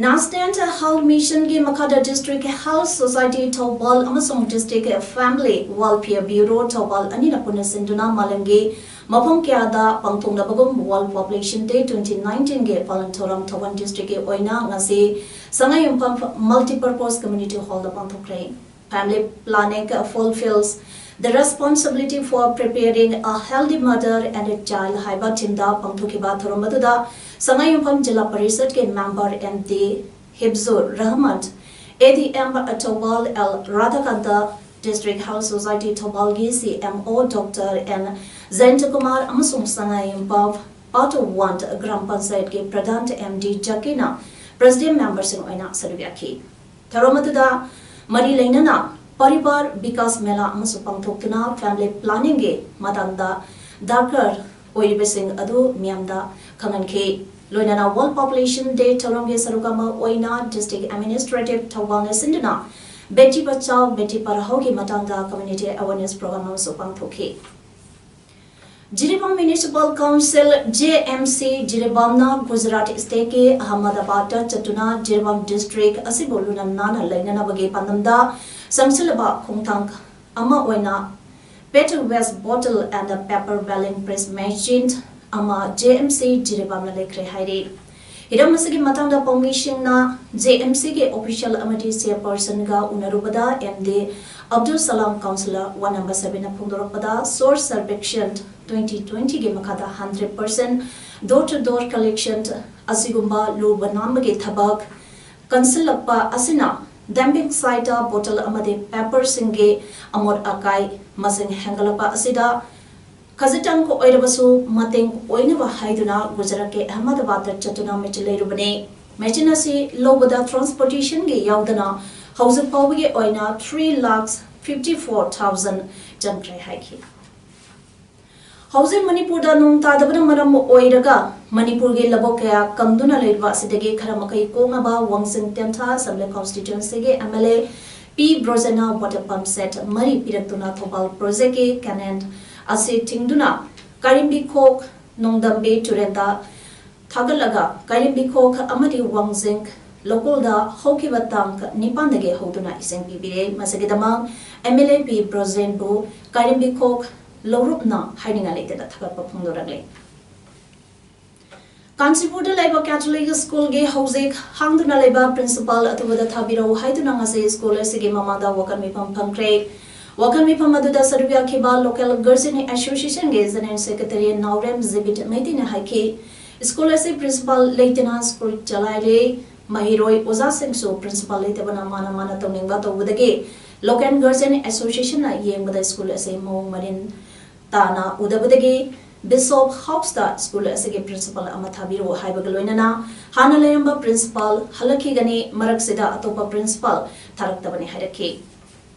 National Health Mission ꯒꯤ ꯃꯈꯥꯗ District Health Society ꯊꯧꯕꯥꯜ ꯑꯃꯁꯨꯡ District Family Welfare Bureau Thoubal ꯑꯅꯤꯅ ꯄꯨꯟꯅ ꯁꯤꯟꯗꯨꯅ ꯃꯥꯂꯦꯝꯒꯤ ꯃꯐꯝ ꯀꯌꯥꯗ ꯄꯥꯡꯊꯣꯛꯅꯕꯒꯨꯝ World Population Day twenty nineteen ꯒꯤ ꯄꯥꯂꯟ ꯊꯧꯔꯝ ꯊꯧꯕꯥꯜ district ꯀꯤ ꯑꯣꯏꯅ ꯉꯁꯤ ꯁꯉꯥꯏꯌꯨꯝꯐꯝ Multipurpose Community Hall the ꯄꯥꯡꯊꯣꯛꯈ꯭ꯔꯦ꯫ Family planning fulfills the responsibility for preparing a healthy mother and a child ꯍꯥꯏꯕ theme ꯗ ꯄꯥꯡꯊꯣꯛꯈꯤꯕ ꯊꯧꯔꯝ ꯑꯗꯨꯗ ꯁꯉꯥꯏꯌꯨꯝꯐꯝ ꯖꯤꯂꯥ ꯄꯔꯤꯁꯠꯀꯤ member M D Hibzur Rahman, A D M Thoubal, L Radhakanta, District Health Society ꯊꯧꯕꯥꯜꯒꯤ C M O Doctor N ꯖꯌꯟꯇꯀꯨꯃꯥꯔ ꯑꯃꯁꯨꯡ ꯁꯉꯥꯏꯌꯨꯝꯐꯝ Part one gram ꯄꯟꯆꯥꯌꯠꯀꯤ ꯄ꯭ꯔꯙꯥꯟ M D ꯖꯀꯤꯅ president ꯃꯦꯝꯕꯔꯁꯤꯡ ꯑꯣꯏꯅ ꯁꯔꯨꯛ ꯌꯥꯈꯤ꯫ ꯊꯧꯔꯝ ꯑꯗꯨꯗ ꯃꯔꯤ ꯂꯩꯅꯅ ꯄꯔꯤꯕꯥꯔ ꯕꯤꯀꯥꯁ ꯃꯦꯂꯥ ꯑꯃꯁꯨ ꯄꯥꯡꯊꯣꯛꯇꯨꯅ ꯐꯦꯃꯤꯂꯤ ꯄ꯭ꯂꯥꯅꯤꯡꯒꯤ ꯃꯇꯥꯡꯗ ꯗꯔꯀꯥꯔ ꯑꯣꯏꯔꯤꯕꯁꯤꯡ ꯑꯗꯨ ꯃꯤꯌꯥꯝꯗ ꯈꯪꯍꯟꯈꯤ꯫ ꯂꯣꯏꯅꯅ ꯋꯥꯔꯜꯗ ꯄꯣꯄꯨꯂꯦꯁꯟ ꯗꯦ ꯊꯧꯔꯝꯒꯤ ꯁꯔꯨꯛ ꯑꯃ ꯑꯣꯏꯅ ꯗꯤꯁꯇ꯭ꯔꯤꯛ ꯑꯦꯗꯃꯤꯅꯤꯁꯇ꯭ꯔꯦꯇꯤꯚ ꯊꯧꯕꯥꯜꯅ ꯁꯤꯟꯗꯨꯅ ꯕꯦꯇꯤ ꯕꯆꯥꯎ ꯕꯦꯇꯤ ꯄꯔꯍꯥꯎꯒꯤ ꯃꯇꯥꯡꯗ ꯀꯝꯃ꯭ꯌꯨꯅꯤꯇꯤ ꯑꯦꯋꯦꯔꯅꯦꯁ ꯄ꯭ꯔꯣꯒ꯭ꯔꯥꯝ ꯑꯃꯁꯨ ꯄꯥꯡꯊꯣꯛꯈꯤ꯫ Jiribam municipal council, J M C, ꯖꯤꯔꯤꯕꯥꯝꯅ ꯒꯨꯖꯔꯥꯠ ꯁ꯭ꯇꯦꯠꯀꯤ ꯑꯍꯃꯗꯥꯕꯥꯗꯇ ꯆꯠꯇꯨꯅ ꯖꯤꯔꯤꯕꯥꯝ ꯗꯤꯁꯇ꯭ꯔꯤꯛ ꯑꯁꯤꯕꯨ ꯂꯨꯅ ꯅꯥꯟꯅ ꯂꯩꯅꯅꯕꯒꯤ ꯄꯥꯟꯗꯝꯗ ꯆꯪꯁꯤꯜꯂꯕ ꯈꯣꯡꯊꯥꯡ ꯑꯃ ꯑꯣꯏꯅ Pet waste bottle and paper baling press machine ꯑꯃ ꯖꯦ ꯑꯦꯝ ꯁꯤ ꯖꯤꯔꯤꯕꯥꯝꯅ ꯂꯩꯈ꯭ꯔꯦ ꯍꯥꯏꯔꯤ꯫ ꯍꯤꯔꯝ ꯑꯁꯤꯒꯤ ꯃꯇꯥꯡꯗ ꯄꯥꯎꯃꯤꯁꯤꯡꯅ ꯖꯦ ꯑꯦꯝ ꯁꯤꯒꯤ ꯑꯣꯐꯤꯁꯤꯌꯦꯜ ꯑꯃꯗꯤ ꯆꯦꯌꯔꯄꯔꯁꯟꯒ ꯎꯅꯔꯨꯕꯗ M D Abdul Salam, councillor ward number ꯁꯚꯦꯟꯅ ꯐꯣꯡꯗꯣꯔꯛꯄꯗ, ꯁ꯭ꯋꯥꯆ ꯁꯔꯕꯦꯛꯁꯟ ꯇ꯭ꯋꯦꯟꯇꯤ ꯇ꯭ꯋꯦꯟꯇꯤꯒꯤ ꯃꯈꯥꯗ hundred percent door to door collection ꯑꯁꯤꯒꯨꯝꯕ ꯂꯨꯕ ꯅꯥꯟꯕꯒꯤ ꯊꯕꯛ ꯀꯟꯁꯤꯜꯂꯛꯄ ꯑꯁꯤꯅ dumping site ꯕꯣꯇꯜ ꯑꯃꯗꯤ ꯄꯦꯄꯔꯁꯤꯡꯒꯤ ꯑꯃꯣꯠ ꯑꯀꯥꯏ ꯃꯁꯤꯡ ꯍꯦꯟꯒꯠꯂꯛꯄ ꯑꯁꯤꯗ ꯈꯖꯤꯛꯇꯪ ꯑꯣꯏꯔꯕꯁꯨ ꯃꯇꯦꯡ ꯑꯣꯏꯅꯕ ꯍꯥꯏꯗꯨꯅ ꯒꯨꯖꯔꯥꯠꯀꯤ ꯑꯍꯃꯗꯥꯕꯥꯗꯇ ꯆꯠꯇꯨꯅ ꯃꯦꯆꯤꯟ ꯂꯩꯔꯨꯕꯅꯤ꯫ ꯃꯦꯆꯤꯟ ꯑꯁꯤ ꯂꯧꯕꯗ ꯇ꯭ꯔꯥꯟꯁꯄꯣꯔꯇꯦꯁꯟꯒꯤ ꯌꯥꯎꯗꯅ ꯍꯧꯖꯤꯛ ꯐꯥꯎꯕꯒꯤ ꯑꯣꯏꯅ three lakhs fifty four thousand ꯆꯪꯈ꯭ꯔꯦ ꯍꯥꯏꯈꯤ꯫ ꯍꯧꯖꯤꯛ ꯃꯅꯤꯄꯨꯔꯗ ꯅꯣꯡ ꯇꯥꯗꯕꯅ ꯃꯔꯝ ꯑꯣꯏꯔꯒ ꯃꯅꯤꯄꯨꯔꯒꯤ ꯂꯧꯕꯨꯛ ꯀꯌꯥ ꯀꯪꯗꯨꯅ ꯂꯩꯔꯤꯕ ꯑꯁꯤꯗꯒꯤ ꯈꯔ ꯃꯈꯩ ꯀꯣꯛꯅꯕ ꯋꯥꯡꯖꯤꯡ ꯇꯦꯟꯊꯥ ꯑꯦꯁꯦꯝꯕ꯭ꯂꯤ ꯀꯟꯁꯇꯤꯇ꯭ꯋꯦꯟꯁꯤꯒꯤ ꯑꯦꯝ ꯑꯦꯜ ꯑꯦ ꯄꯤ ꯕ꯭ꯔꯣꯖꯦꯟꯅ ꯋꯥꯇꯔ ꯄꯝꯞ ꯁꯦꯠ ꯃꯔꯤ ꯄꯤꯔꯛꯇꯨꯅ ꯊꯧꯕꯥꯜ ꯄ꯭ꯔꯣꯖꯦꯛꯀꯤ ꯀꯦꯅꯦꯜ ꯑꯁꯤ ꯊꯤꯡꯗꯨꯅ ꯀꯥꯏꯔꯦꯝꯕꯤꯈꯣꯛ ꯅꯣꯡꯗꯝꯕꯤ ꯇꯨꯔꯦꯜꯗ ꯊꯥꯒꯠꯂꯒ ꯀꯥꯏꯔꯦꯝꯕꯤꯈꯣꯛ ꯑꯃꯗꯤ ꯋꯥꯡꯖꯤꯡ ꯂꯧꯀꯣꯜꯗ ꯍꯧꯈꯤꯕ ꯇꯥꯡ ꯅꯤꯄꯥꯟꯗꯒꯤ ꯍꯧꯗꯨꯅ ꯏꯁꯤꯡ ꯄꯤꯕꯤꯔꯦ꯫ ꯃꯁꯤꯒꯤꯗꯃꯛ ꯑꯦꯝ ꯑꯦꯜ ꯑꯦ ꯄꯤ ꯕ꯭ꯔꯣꯖꯦꯟꯕꯨ ꯀꯥꯏꯔꯦꯝꯕꯤꯈꯣꯛ ꯂꯧꯔꯨꯞꯅ ꯍꯥꯏꯅꯤꯡꯉꯥꯏ ꯂꯩꯇꯅ ꯊꯥꯒꯠꯄ ꯐꯣꯡꯗꯣꯔꯛꯂꯤ꯫ ꯀꯥꯟꯆꯤꯄꯨꯔꯗ ꯂꯩꯕ ꯀꯦꯊꯣꯂꯤꯛ ꯁ꯭ꯀꯨꯜꯒꯤ ꯍꯧꯖꯤꯛ ꯍꯥꯡꯗꯨꯅ ꯂꯩꯕ ꯄ꯭ꯔꯤꯟꯁꯤꯄꯥꯜ ꯑꯊꯨꯕꯗ ꯊꯥꯕꯤꯔꯛꯎ ꯍꯥꯏꯗꯨꯅ ꯉꯁꯤ ꯁ꯭ꯀꯨꯜ ꯑꯁꯤꯒꯤ ꯃꯃꯥꯡꯗ ꯋꯥꯀꯠ ꯃꯤꯐꯝ ꯐꯝꯈ꯭ꯔꯦ꯫ ꯋꯥꯀꯠ ꯃꯤꯐꯝ ꯑꯗꯨꯗ ꯁꯔꯨꯛ ꯌꯥꯈꯤꯕ ꯂꯣꯀꯦꯜ ꯒꯥꯔꯖꯤꯌꯟ ꯑꯦꯁꯣꯁꯤꯌꯦꯁꯟꯒꯤ ꯖꯦꯅꯔꯦꯜ ꯁꯦꯀ꯭ꯔꯦꯇꯔꯤ ꯅꯥꯎꯔꯦꯝ ꯖꯤꯕꯤꯠ ꯃꯩꯇꯩꯅ ꯍꯥꯏꯈꯤ, ꯁ꯭ꯀꯨꯜ ꯑꯁꯤ ꯄ꯭ꯔꯤꯟꯁꯤꯄꯥꯜ ꯂꯩꯇꯅ ꯁ꯭ꯀꯨꯜ ꯆꯂꯥꯏꯔꯦ꯫ ꯃꯍꯩꯔꯣꯏ ꯑꯣꯖꯥꯁꯤꯡꯁꯨ ꯄ꯭ꯔꯤꯟꯁꯤꯄꯥꯜ ꯂꯩꯇꯕꯅ ꯃꯥꯅ ꯃꯥꯅ ꯇꯧꯅꯤꯡꯕ ꯇꯧꯕꯗꯒꯤ ꯂꯣꯀꯦꯜ ꯒꯥꯔꯖꯤꯌꯟ ꯑꯦꯁꯣꯁꯤꯌꯦꯁꯟꯅ ꯌꯦꯡꯕꯗ ꯁ꯭ꯀꯨꯜ ꯑꯁꯤ ꯃꯑꯣꯡ ꯃꯔꯤꯟ ꯇꯥꯅ ꯎꯗꯕꯗꯒꯤ ꯕꯤꯁꯣꯞ ꯍꯥꯎꯁꯇ ꯁ꯭ꯀꯨꯜ ꯑꯁꯤꯒꯤ ꯄ꯭ꯔꯤꯟꯁꯤꯄꯥꯜ ꯑꯃ ꯊꯥꯕꯤꯔꯛꯎ ꯍꯥꯏꯕꯒ ꯂꯣꯏꯅꯅ ꯍꯥꯟꯅ ꯂꯩꯔꯝꯕ ꯄ꯭ꯔꯤꯟꯁꯤꯄꯥꯜ ꯍꯜꯂꯛꯈꯤꯒꯅꯤ, ꯃꯔꯛꯁꯤꯗ ꯑꯇꯣꯞꯄ ꯄ꯭ꯔꯤꯟꯁꯤꯄꯥꯜ ꯊꯥꯔꯛꯇꯕꯅꯤ ꯍꯥꯏꯔꯛꯈꯤ꯫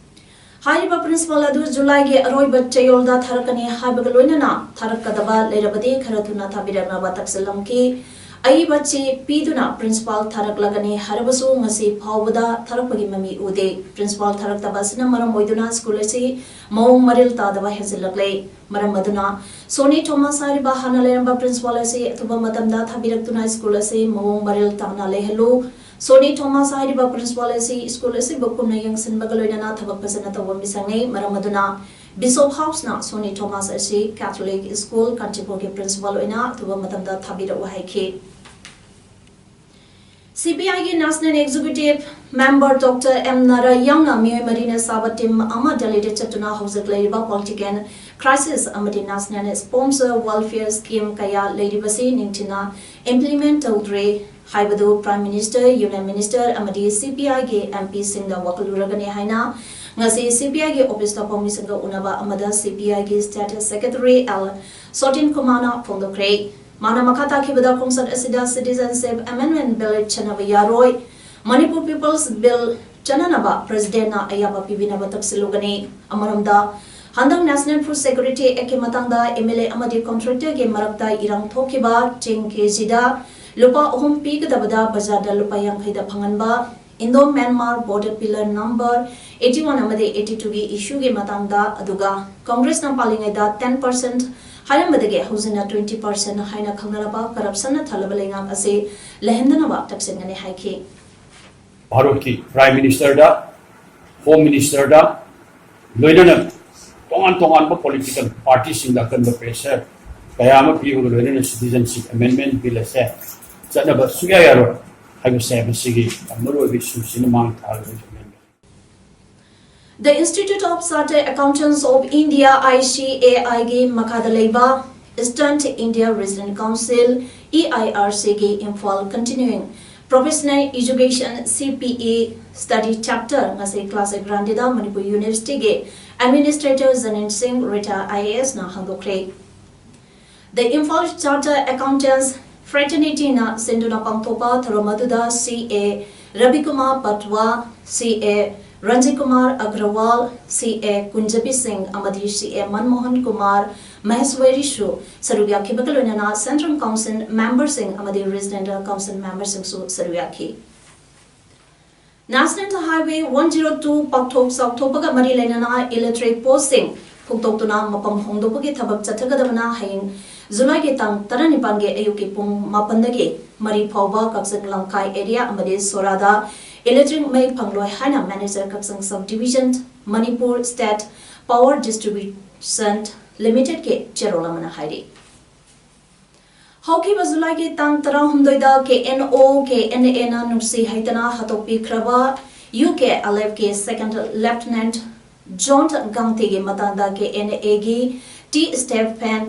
ꯍꯥꯏꯔꯤꯕ ꯄ꯭ꯔꯤꯟꯁꯤꯄꯥꯜ ꯑꯗꯨ ꯖꯨꯂꯥꯏꯒꯤ ꯑꯔꯣꯏꯕ ꯆꯌꯣꯜꯗ ꯊꯥꯔꯛꯀꯅꯤ ꯍꯥꯏꯕꯒ ꯂꯣꯏꯅꯅ ꯊꯥꯔꯛꯀꯗꯕ ꯂꯩꯔꯕꯗꯤ ꯈꯔ ꯊꯨꯅ ꯊꯥꯕꯤꯔꯛꯅꯕ ꯇꯛꯁꯤꯜꯂꯝꯈꯤ꯫ ꯑꯏꯕ ꯆꯦ ꯄꯤꯗꯨꯅ ꯄ꯭ꯔꯤꯟꯁꯤꯄꯥꯜ ꯊꯥꯔꯛꯂꯒꯅꯤ ꯍꯥꯏꯔꯕꯁꯨ ꯉꯁꯤ ꯐꯥꯎꯕꯗ ꯊꯥꯔꯛꯄꯒꯤ ꯃꯃꯤ ꯎꯗꯦ꯫ ꯄ꯭ꯔꯤꯟꯁꯤꯄꯥꯜ ꯊꯥꯔꯛꯇꯕ ꯑꯁꯤꯅ ꯃꯔꯝ ꯑꯣꯏꯗꯨꯅ ꯁ꯭ꯀꯨꯜ ꯑꯁꯤ ꯃꯑꯣꯡ ꯃꯔꯤꯜ ꯇꯥꯗꯕ ꯍꯦꯟꯖꯤꯜꯂꯛꯂꯦ꯫ ꯃꯔꯝ ꯑꯗꯨꯅ ꯁꯣꯅꯤ ꯊꯣꯃꯥꯁ ꯍꯥꯏꯔꯤꯕ ꯍꯥꯟꯅ ꯂꯩꯔꯝꯕ ꯄ꯭ꯔꯤꯟꯁꯤꯄꯥꯜ ꯑꯁꯤ ꯑꯊꯨꯕ ꯃꯇꯝꯗ ꯊꯥꯕꯤꯔꯛꯇꯨꯅ ꯁ꯭ꯀꯨꯜ ꯑꯁꯤ ꯃꯑꯣꯡ ꯃꯔꯤꯜ ꯇꯥꯅ ꯂꯩꯍꯜꯂꯨ꯫ ꯁꯣꯅꯤ ꯊꯣꯃꯥꯁ ꯍꯥꯏꯔꯤꯕ ꯄ꯭ꯔꯤꯟꯁꯤꯄꯥꯜ ꯑꯁꯤ ꯁ꯭ꯀꯨꯜ ꯑꯁꯤꯕꯨ ꯀꯨꯞꯅ ꯌꯦꯡꯁꯤꯟꯕꯒ ꯂꯣꯏꯅꯅ ꯊꯕꯛ ꯐꯖꯅ ꯇꯧꯕ ꯃꯤꯁꯛꯅꯤ꯫ ꯃꯔꯝ ꯑꯗꯨꯅ ꯕꯤꯁꯣꯞ ꯍꯥꯎꯁꯅ ꯁꯣꯅꯤ ꯊꯣꯃꯥꯁ ꯑꯁꯤ ꯀꯦꯊꯣꯂꯤꯛ ꯁ꯭ꯀꯨꯜ ꯀꯥꯟꯆꯤꯄꯨꯔꯒꯤ ꯄ꯭ꯔꯤꯟꯁꯤꯄꯥꯜ ꯑꯣꯏꯅ ꯑꯊꯨꯕ ꯃꯇꯝꯗ ꯊꯥꯕꯤꯔꯛꯎ ꯍꯥꯏꯈꯤ꯫ ꯁꯤ ꯄꯤ ꯑꯥꯏꯒꯤ National Executive Member Doctor M Nara ꯌꯥꯎꯅ ꯃꯤꯑꯣꯏ ꯃꯔꯤꯅ ꯁꯥꯕ ꯇꯤꯝ ꯑꯃ ꯗꯦꯜꯂꯤꯗ ꯆꯠꯇꯨꯅ ꯍꯧꯖꯤꯛ ꯂꯩꯔꯤꯕ political crisis ꯑꯃꯗꯤ national sponsor welfare scheme ꯀꯌꯥ ꯂꯩꯔꯤꯕꯁꯤ ꯅꯤꯡꯊꯤꯅ implement ꯇꯧꯗ꯭ꯔꯦ ꯍꯥꯏꯕꯗꯨ Prime Minister, Union Minister ꯑꯃꯗꯤ ꯁꯤ ꯄꯤ ꯑꯥꯏꯒꯤ ꯑꯦꯝ ꯄꯤꯁꯤꯡꯗ ꯋꯥꯀꯠꯂꯨꯔꯒꯅꯤ ꯍꯥꯏꯅ ꯉꯁꯤ ꯁꯤ ꯄꯤ ꯑꯥꯏꯒꯤ ꯑꯣꯐꯤꯁꯇ ꯐꯣꯡꯃꯤꯁꯤꯡꯒ ꯎꯅꯕ ꯑꯃꯗ ꯁꯤ ꯄꯤ ꯑꯥꯏꯒꯤ State Secretary ꯑꯦꯜ ꯁꯣꯇꯤꯟ ꯀꯨꯃꯥꯔꯅ ꯐꯣꯡꯗꯣꯛꯈ꯭ꯔꯦ꯫ ꯃꯥꯅ ꯃꯈꯥ ꯇꯥꯈꯤꯕꯗ ꯈꯣꯡꯆꯠ ꯑꯁꯤꯗ Citizenship Amendment Bill ꯆꯠꯅꯕ ꯌꯥꯔꯣꯏ, Manipur People's Bill ꯆꯠꯅꯅꯕ Presidentꯅ ꯑꯌꯥꯕ ꯄꯤꯕꯤꯅꯕ ꯇꯛꯁꯤꯜꯂꯨꯒꯅꯤ꯫ ꯑꯃꯔꯣꯝꯗ, ꯍꯟꯗꯛ National Food Security Actꯀꯤ ꯃꯇꯥꯡꯗ M L A ꯑꯃꯗꯤ contractorꯒꯤ ꯃꯔꯛꯇ ꯏꯔꯥꯡ ꯊꯣꯛꯈꯤꯕ ꯆꯦꯡ ꯀꯦꯖꯤꯗ ꯂꯨꯄꯥ ꯑꯍꯨꯝ ꯄꯤꯒꯗꯕꯗ ꯕꯖꯥꯔꯗ ꯂꯨꯄꯥ ꯌꯥꯡꯈꯩꯗ ꯐꯪꯍꯟꯕ, Indo-Myanmar Border Pillar number eighty one ꯑꯃꯗꯤ eighty twoꯒꯤ issueꯒꯤ ꯃꯇꯥꯡꯗ, ꯑꯗꯨꯒ Congressꯅ ꯄꯥꯜꯂꯤꯉꯩꯗ ten percent ꯍꯥꯏꯔꯝꯕꯗꯒꯤ ꯍꯧꯖꯤꯛꯅ twenty percent ꯍꯥꯏꯅ ꯈꯪꯅꯔꯕ corruptionꯅ ꯊꯜꯂꯕ ꯂꯩꯉꯥꯛ ꯑꯁꯤ ꯂꯩꯍꯟꯗꯅꯕ ꯇꯛꯁꯤꯟꯒꯅꯤ ꯍꯥꯏꯈꯤ꯫ ꯚꯥꯔꯠꯀꯤ Prime Ministerꯗ, Home Ministerꯗ, ꯂꯣꯏꯅꯅ ꯇꯣꯉꯥꯟ ꯇꯣꯉꯥꯟꯕ political partyꯁꯤꯡꯗ ꯑꯀꯟꯕ pressure ꯀꯌꯥ ꯑꯃ ꯄꯤꯕꯒ ꯂꯣꯏꯅꯅ Citizenship Amendment Bill ꯑꯁꯦ ꯆꯠꯅꯕ ꯁꯨꯡꯌꯥ ꯌꯥꯔꯣꯏ ꯍꯥꯏꯕꯁꯦ ꯃꯁꯤꯒꯤ ꯌꯥꯝ ꯃꯔꯨꯑꯣꯏꯕ issueꯁꯤꯅ ꯃꯥꯡ ꯊꯥꯔꯒ ꯂꯩꯖꯕꯅꯤ꯫ The Institute of Chartered Accountants of India, I C A Iꯒꯤ ꯃꯈꯥꯗ ꯂꯩꯕ Eastern India Regional Council, E I R Cꯒꯤ Imphal Continuing Professional Education, C P E, Study Chapter ꯉꯁꯤ Classic Grandiꯗ Manipur Universityꯒꯤ Administrator Janin Singh, Retired I A Sꯅ ꯍꯥꯡꯗꯣꯛꯈ꯭ꯔꯦ꯫ The Imphal Chartered Accountants Fraternityꯅ ꯁꯤꯟꯗꯨꯅ ꯄꯥꯡꯊꯣꯛꯄ ꯊꯧꯔꯝ ꯑꯗꯨꯗ ꯁꯤ ꯑꯦ ꯔꯕꯤꯀꯨꯃꯥꯔ ꯄꯠꯋꯥ, ꯁꯤ ꯑꯦ ꯔꯟꯖꯤꯠꯀꯨꯃꯥꯔ ꯑꯒ꯭ꯔꯋꯥꯜ, ꯁꯤ ꯑꯦ ꯀꯨꯟꯖꯕꯤ ꯁꯤꯡ ꯑꯃꯗꯤ ꯁꯤ ꯑꯦ ꯃꯟꯃꯣꯍꯟ ꯀꯨꯃꯥꯔ ꯃꯍꯦꯁꯋꯔꯤꯁꯨ ꯁꯔꯨꯛ ꯌꯥꯈꯤꯕꯒ ꯂꯣꯏꯅꯅ Central Council memberꯁꯤꯡ ꯑꯃꯗꯤ Regional Council memberꯁꯤꯡꯁꯨ ꯁꯔꯨꯛ ꯌꯥꯈꯤ꯫ National Highway one zero two ꯄꯥꯛꯊꯣꯛ ꯆꯥꯎꯊꯣꯛꯄꯒ ꯃꯔꯤ ꯂꯩꯅꯅ electric postꯁꯤꯡ ꯐꯨꯛꯇꯣꯛꯇꯨꯅ ꯃꯐꯝ ꯍꯣꯡꯗꯣꯛꯄꯒꯤ ꯊꯕꯛ ꯆꯠꯊꯒꯗꯕꯅ ꯍꯌꯦꯡ ꯖꯨꯂꯥꯏꯒꯤ ꯇꯥꯡ ꯇꯔꯥꯅꯤꯄꯥꯟꯒꯤ ꯑꯌꯨꯛꯀꯤ ꯄꯨꯡ ꯃꯥꯄꯟꯗꯒꯤ ꯃꯔꯤ ꯐꯥꯎꯕ ꯀꯛꯆꯤꯡ ꯂꯝꯈꯥꯏ area ꯑꯃꯗꯤ ꯁꯣꯔꯥꯗ electric ꯃꯩ ꯐꯪꯂꯣꯏ ꯍꯥꯏꯅ Manager Council Subdivision Manipur State Power Distribution Limitedꯀꯤ ꯆꯦꯔꯣꯜ ꯑꯃꯅ ꯍꯥꯏꯔꯤ꯫ ꯍꯧꯈꯤꯕ ꯖꯨꯂꯥꯏꯒꯤ ꯇꯥꯡ ꯇꯔꯥꯍꯨꯝꯗꯣꯏꯗ K N O, K N Aꯅ ꯅꯨꯡꯁꯤ ꯍꯩꯇꯅ ꯍꯥꯠꯇꯣꯛꯄꯤꯈ꯭ꯔꯕ UKLFꯀꯤ Second Lieutenant John Gangteꯒꯤ ꯃꯇꯥꯡꯗ K N Aꯒꯤ T Stephen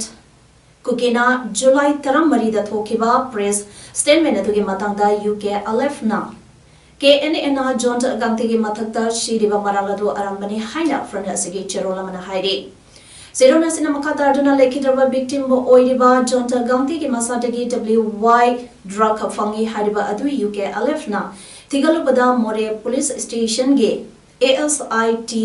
Kukina ꯖꯨꯂꯥꯏ ꯇꯔꯥꯃꯔꯤꯗ ꯊꯣꯛꯈꯤꯕ press statement ꯑꯗꯨꯒꯤ ꯃꯇꯥꯡꯗ UKLFꯅ K N Aꯅ John Gangteꯒꯤ ꯃꯊꯛꯇ ꯁꯤꯔꯤꯕ ꯃꯔꯥꯜ ꯑꯗꯨ ꯑꯔꯥꯟꯕꯅꯤ ꯍꯥꯏꯅ front ꯑꯁꯤꯒꯤ ꯆꯦꯔꯣꯜ ꯑꯃꯅ ꯍꯥꯏꯔꯤ꯫ ꯆꯦꯔꯣꯜ ꯑꯁꯤꯅ ꯃꯈꯥ ꯇꯥꯗꯨꯅ ꯂꯩꯈꯤꯗ꯭ꯔꯕ victim ꯑꯣꯏꯔꯤꯕ John Gangteꯒꯤ ꯃꯁꯥꯗꯒꯤ W Y drug ꯐꯪꯉꯤ ꯍꯥꯏꯔꯤꯕ ꯑꯗꯨ UKLFꯅ ꯊꯤꯒꯠꯂꯨꯕꯗ ꯃꯣꯔꯦ police stationꯒꯤ ASI T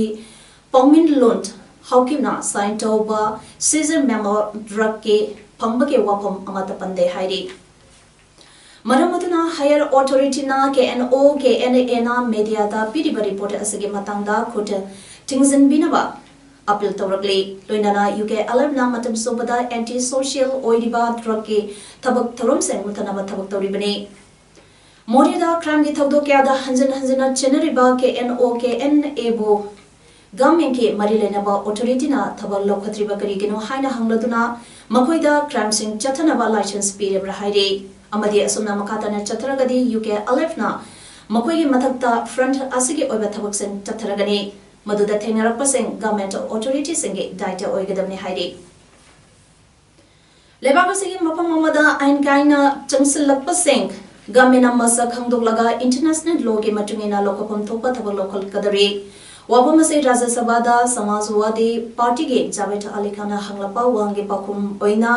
ꯄꯥꯎꯃꯤꯟꯂꯣꯟ ꯍꯥꯎꯀꯤꯞꯅ sign ꯇꯧꯕ seizure memo drugꯀꯤ ꯐꯪꯕꯒꯤ ꯋꯥꯐꯝ ꯑꯃꯠꯇ ꯄꯟꯗꯦ ꯍꯥꯏꯔꯤ꯫ ꯃꯔꯝ ꯑꯗꯨꯅ higher authorityꯅ K N O, K N Aꯅ mediaꯗ ꯄꯤꯔꯤꯕ report ꯑꯁꯤꯒꯤ ꯃꯇꯥꯡꯗ ꯈꯨꯠ ꯊꯤꯡꯖꯤꯟꯕꯤꯅꯕ appeal ꯇꯧꯔꯛꯂꯤ꯫ ꯂꯣꯏꯅꯅ UKLFꯅ ꯃꯇꯝ ꯆꯨꯞꯄꯗ anti social ꯑꯣꯏꯔꯤꯕ drugꯀꯤ ꯊꯕꯛ ꯊꯧꯔꯝꯁꯤꯡ ꯃꯨꯠꯊꯠꯅꯕ ꯊꯕꯛ ꯇꯧꯔꯤꯕꯅꯤ꯫ ꯃꯣꯔꯦꯗ crimeꯒꯤ ꯊꯧꯗꯣꯛ ꯀꯌꯥꯗ ꯍꯟꯖꯤꯟ ꯍꯟꯖꯤꯟꯅ ꯆꯦꯟꯅꯔꯤꯕ K N O, K N Aꯕꯨ governmentꯀꯤ ꯃꯔꯤ ꯂꯩꯅꯕ authorityꯅ ꯊꯕꯛ ꯂꯧꯈꯠꯇ꯭ꯔꯤꯕ ꯀꯔꯤꯒꯤꯅꯣ ꯍꯥꯏꯅ ꯍꯪꯂꯗꯨꯅ ꯃꯈꯣꯏꯗ crimeꯁꯤꯡ ꯆꯠꯊꯅꯕ license ꯄꯤꯔꯤꯕ꯭ꯔꯥ ꯍꯥꯏꯔꯤ꯫ ꯑꯃꯗꯤ ꯑꯁꯨꯝꯅ ꯃꯈꯥ ꯇꯥꯅ ꯆꯠꯊꯔꯒꯗꯤ UKLFꯅ ꯃꯈꯣꯏꯒꯤ ꯃꯊꯛꯇ front ꯑꯁꯤꯒꯤ ꯑꯣꯏꯕ ꯊꯕꯛꯁꯤꯡ ꯆꯠꯊꯔꯒꯅꯤ꯫ ꯃꯗꯨꯗ ꯊꯦꯡꯅꯔꯛꯄꯁꯤꯡ government authorityꯁꯤꯡꯒꯤ ꯗꯥꯏꯇ ꯑꯣꯏꯒꯗꯕꯅꯤ ꯍꯥꯏꯔꯤ꯫ ꯂꯩꯕꯥꯛ ꯑꯁꯤꯒꯤ ꯃꯐꯝ ꯑꯃꯗ ꯑꯥꯏꯟ ꯀꯥꯏꯅ ꯆꯪꯁꯤꯜꯂꯛꯄꯁꯤꯡ governmentꯅ ꯃꯁꯛ ꯈꯪꯗꯣꯛꯂꯒ international lawꯒꯤ ꯃꯇꯨꯡ ꯏꯟꯅ ꯂꯧꯈꯠꯐꯝ ꯊꯣꯛꯄ ꯊꯕꯛ ꯂꯧꯈꯠꯀꯗꯧꯔꯤ꯫ ꯋꯥꯐꯝ ꯑꯁꯤ ꯔꯥꯖ꯭ꯌ ꯁꯚꯥꯗ ꯁꯃꯥꯖꯋꯥꯗꯤ ꯄꯥꯔꯇꯤꯒꯤ ꯖꯥꯕꯦꯗ ꯑꯂꯤ ꯈꯥꯟꯅ ꯍꯪꯂꯛꯄ ꯋꯥꯍꯪꯒꯤ ꯄꯥꯎꯈꯨꯝ ꯑꯣꯏꯅ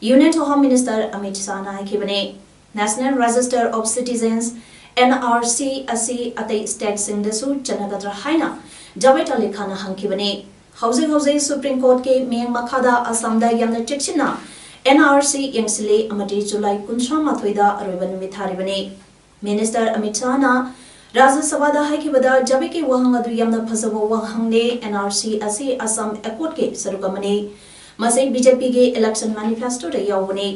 Union Home Minister Amit Shahꯅ ꯍꯥꯏꯈꯤꯕꯅꯤ꯫ National Register of Citizens, N R C, ꯑꯁꯤ ꯑꯇꯩ stateꯁꯤꯡꯗꯁꯨ ꯆꯠꯅꯒꯗ꯭ꯔꯥ ꯍꯥꯏꯅ ꯖꯥꯕꯦꯗ ꯑꯂꯤ ꯈꯥꯟꯅ ꯍꯪꯈꯤꯕꯅꯤ꯫ ꯍꯧꯖꯤꯛ ꯍꯧꯖꯤꯛ Supreme Courtꯀꯤ ꯃꯤꯠꯌꯦꯡ ꯃꯈꯥꯗ ꯑꯁꯥꯝꯗ ꯌꯥꯝꯅ ꯆꯦꯛꯁꯤꯟꯅ N R C ꯌꯦꯡꯁꯤꯜꯂꯤ ꯑꯃꯗꯤ ꯖꯨꯂꯥꯏ ꯀꯨꯟꯊ꯭ꯔꯥ ꯃꯥꯊꯣꯏꯗ ꯑꯔꯣꯏꯕ ꯅꯨꯃꯤꯠ ꯊꯥꯔꯤꯕꯅꯤ꯫ Minister Amit Shahꯅ ꯔꯥꯖ꯭ꯌ ꯁꯚꯥꯗ ꯍꯥꯏꯈꯤꯕꯗ, ꯖꯥꯕꯦꯗꯀꯤ ꯋꯥꯍꯪ ꯑꯗꯨ ꯌꯥꯝꯅ ꯐꯖꯕ ꯋꯥꯍꯪꯅꯤ꯫ N R C ꯑꯁꯤ ꯑꯁꯥꯝ Accordꯀꯤ ꯁꯔꯨꯛ ꯑꯃꯅꯤ꯫ ꯃꯁꯤ B J Pꯒꯤ election manifestoꯗ ꯌꯥꯎꯕꯅꯤ꯫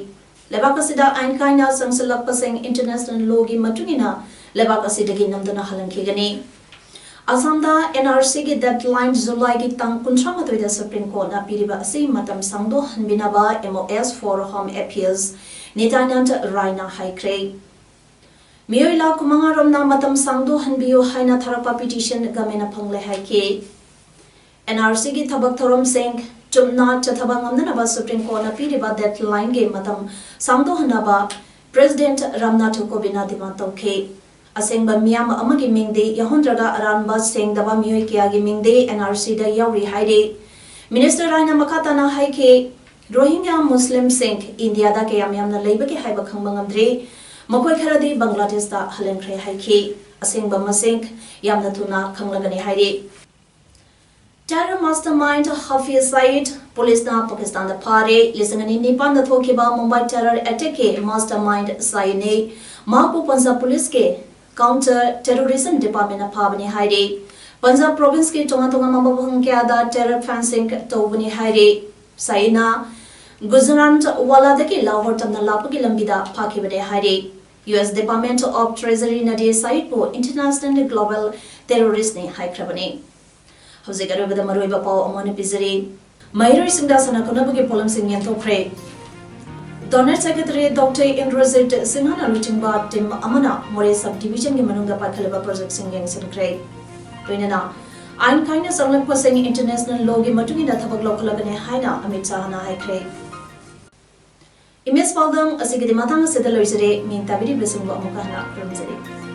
ꯂꯩꯕꯥꯛ ꯑꯁꯤꯗ ꯑꯥꯏꯟ ꯀꯥꯏꯅ ꯆꯪꯁꯤꯜꯂꯛꯄꯁꯤꯡ international lawꯒꯤ ꯃꯇꯨꯡ ꯏꯟꯅ ꯂꯩꯕꯥꯛ ꯑꯁꯤꯗꯒꯤ ꯅꯝꯗꯨꯅ ꯍꯜꯍꯟꯈꯤꯒꯅꯤ꯫ ꯑꯁꯥꯝꯗ N R Cꯒꯤ deadline ꯖꯨꯂꯥꯏꯒꯤ ꯇꯥꯡ ꯀꯨꯟꯊ꯭ꯔꯥ ꯃꯥꯊꯣꯏꯗ Supreme Courtꯅ ꯄꯤꯔꯤꯕ ꯑꯁꯤ ꯃꯇꯝ ꯁꯥꯡꯗꯣꯛꯍꯟꯕꯤꯅꯕ M O S for Home Affairs ꯅꯤꯇ꯭ꯌꯥꯅꯟꯗ ꯔꯥꯏꯅ ꯍꯥꯏꯈ꯭ꯔꯦ꯫ ꯃꯤꯑꯣꯏ ꯂꯥꯈ ꯀꯨꯟꯃꯉꯥ ꯔꯣꯝꯅ ꯃꯇꯝ ꯁꯥꯡꯗꯣꯛꯍꯟꯕꯤꯌꯨ ꯍꯥꯏꯅ ꯊꯥꯔꯛꯄ petition governmentꯅ ꯐꯪꯂꯦ ꯍꯥꯏꯈꯤ꯫ N R Cꯒꯤ ꯊꯕꯛ ꯊꯧꯔꯝꯁꯤꯡ ꯆꯨꯝꯅ ꯆꯠꯊꯕ ꯉꯝꯅꯅꯕ Supreme Courtꯅ ꯄꯤꯔꯤꯕ deadlineꯒꯤ ꯃꯇꯝ ꯁꯥꯡꯗꯣꯛꯍꯟꯅꯕ President ꯔꯥꯝꯅꯥꯊ ꯀꯣꯕꯤꯟꯗꯅ demand ꯇꯧꯈꯤ꯫ ꯑꯁꯦꯡꯕ ꯃꯤꯌꯥꯝ ꯑꯃꯒꯤ ꯃꯤꯡꯗꯤ ꯌꯥꯎꯍꯟꯗ꯭ꯔꯒ ꯑꯔꯥꯟꯕ ꯁꯦꯡꯗꯕ ꯃꯤꯑꯣꯏ ꯀꯌꯥꯒꯤ ꯃꯤꯡꯗꯤ N R Cꯗ ꯌꯥꯎꯔꯤ ꯍꯥꯏꯔꯤ꯫ Minister ꯔꯥꯏꯅ ꯃꯈꯥ ꯇꯥꯅ ꯍꯥꯏꯈꯤ, ꯔꯣꯍꯤꯡꯒ꯭ꯌꯥ ꯃꯨꯁꯂꯤꯝꯁꯤꯡ ꯏꯟꯗꯤꯌꯥꯗ ꯀꯌꯥꯝ ꯌꯥꯝꯅ ꯂꯩꯕꯒꯦ ꯍꯥꯏꯕ ꯈꯪꯕ ꯉꯝꯗ꯭ꯔꯤ꯫ ꯃꯈꯣꯏ ꯈꯔꯗꯤ ꯕꯪꯒ꯭ꯂꯥꯗꯦꯁꯇ ꯍꯜꯍꯟꯈ꯭ꯔꯦ ꯍꯥꯏꯈꯤ꯫ ꯑꯁꯦꯡꯕ ꯃꯁꯤꯡ ꯌꯥꯝꯅ ꯊꯨꯅ ꯈꯪꯂꯒꯅꯤ ꯍꯥꯏꯔꯤ꯫ Terror mastermind Hafiz Saeed ꯄꯨꯂꯤꯁꯅ ꯄꯥꯀꯤꯁꯇꯥꯟꯗ ꯐꯥꯔꯦ꯫ ꯂꯤꯁꯤꯡ ꯑꯅꯤ ꯅꯤꯄꯥꯟꯗ ꯊꯣꯛꯈꯤꯕ ꯃꯨꯝꯕꯥꯏ terror attackꯀꯤ mastermind ꯁꯥꯏꯗꯅꯤ꯫ ꯃꯍꯥꯛꯄꯨ ꯄꯟꯖꯥꯕ ꯄꯨꯂꯤꯁꯀꯤ Counter Terrorism Departmentꯅ ꯐꯥꯕꯅꯤ ꯍꯥꯏꯔꯤ꯫ ꯄꯟꯖꯥꯕ provinceꯀꯤ ꯇꯣꯉꯥꯟ ꯇꯣꯉꯥꯟꯕ ꯃꯐꯝ ꯀꯌꯥꯗ terror fencing ꯇꯧꯕꯅꯤ ꯍꯥꯏꯔꯤ꯫ ꯁꯥꯏꯗꯅ ꯒꯨꯖꯔꯥꯟꯋꯥꯂꯥꯗꯒꯤ ꯂꯥꯍꯣꯔ ꯇꯝꯅ ꯂꯥꯛꯄꯒꯤ ꯂꯝꯕꯤꯗ ꯐꯥꯈꯤꯕꯅꯤ ꯍꯥꯏꯔꯤ꯫ U S Department of Treasuryꯅꯗꯤ ꯁꯥꯏꯗꯄꯨ international global terroristꯅꯤ ꯍꯥꯏꯈ꯭ꯔꯕꯅꯤ꯫ ꯍꯧꯖꯤꯛ ꯑꯔꯣꯏꯕꯗ ꯃꯔꯨꯑꯣꯏꯕ ꯄꯥꯎ ꯑꯃꯨꯛ ꯍꯟꯅ ꯄꯤꯖꯔꯤ꯫ ꯃꯍꯩꯔꯣꯏꯁꯤꯡꯗ ꯁꯥꯟꯅ ꯈꯣꯠꯅꯕꯒꯤ ꯄꯣꯠꯂꯝꯁꯤꯡ ꯌꯦꯟꯊꯣꯛꯈ꯭ꯔꯦ꯫ Donate Secretary Doctor ꯏꯟꯗ꯭ꯔꯖꯤꯠ ꯁꯤꯡꯍꯅ ꯂꯨꯆꯤꯡꯕ team ꯑꯃꯅ ꯃꯣꯔꯦ sub divisionꯒꯤ ꯃꯅꯨꯡꯗ ꯄꯥꯏꯈꯠꯂꯤꯕ projectꯁꯤꯡ ꯌꯦꯡꯁꯤꯟꯈ꯭ꯔꯦ꯫ ꯂꯣꯏꯅꯅ ꯑꯥꯏꯟ ꯀꯥꯏꯅ ꯆꯪꯂꯛꯄꯁꯤꯡ international lawꯒꯤ ꯃꯇꯨꯡ ꯏꯟꯅ ꯊꯕꯛ ꯂꯧꯈꯠꯂꯒꯅꯤ ꯍꯥꯏꯅ ꯑꯃꯤꯠ ꯁꯥꯍꯅ ꯍꯥꯏꯈ꯭ꯔꯦ꯫ Image ꯄꯥꯎꯗꯝ ꯑꯁꯤꯒꯤꯗꯤ ꯃꯇꯥꯡ ꯑꯁꯤꯗ ꯂꯣꯏꯖꯔꯦ꯫ ꯃꯤꯡ ꯇꯥꯕꯤꯔꯤꯕꯁꯤꯡꯕꯨ ꯑꯃꯨꯛꯀ ꯍꯟꯅ ꯈꯨꯔꯨꯝꯖꯔꯤ꯫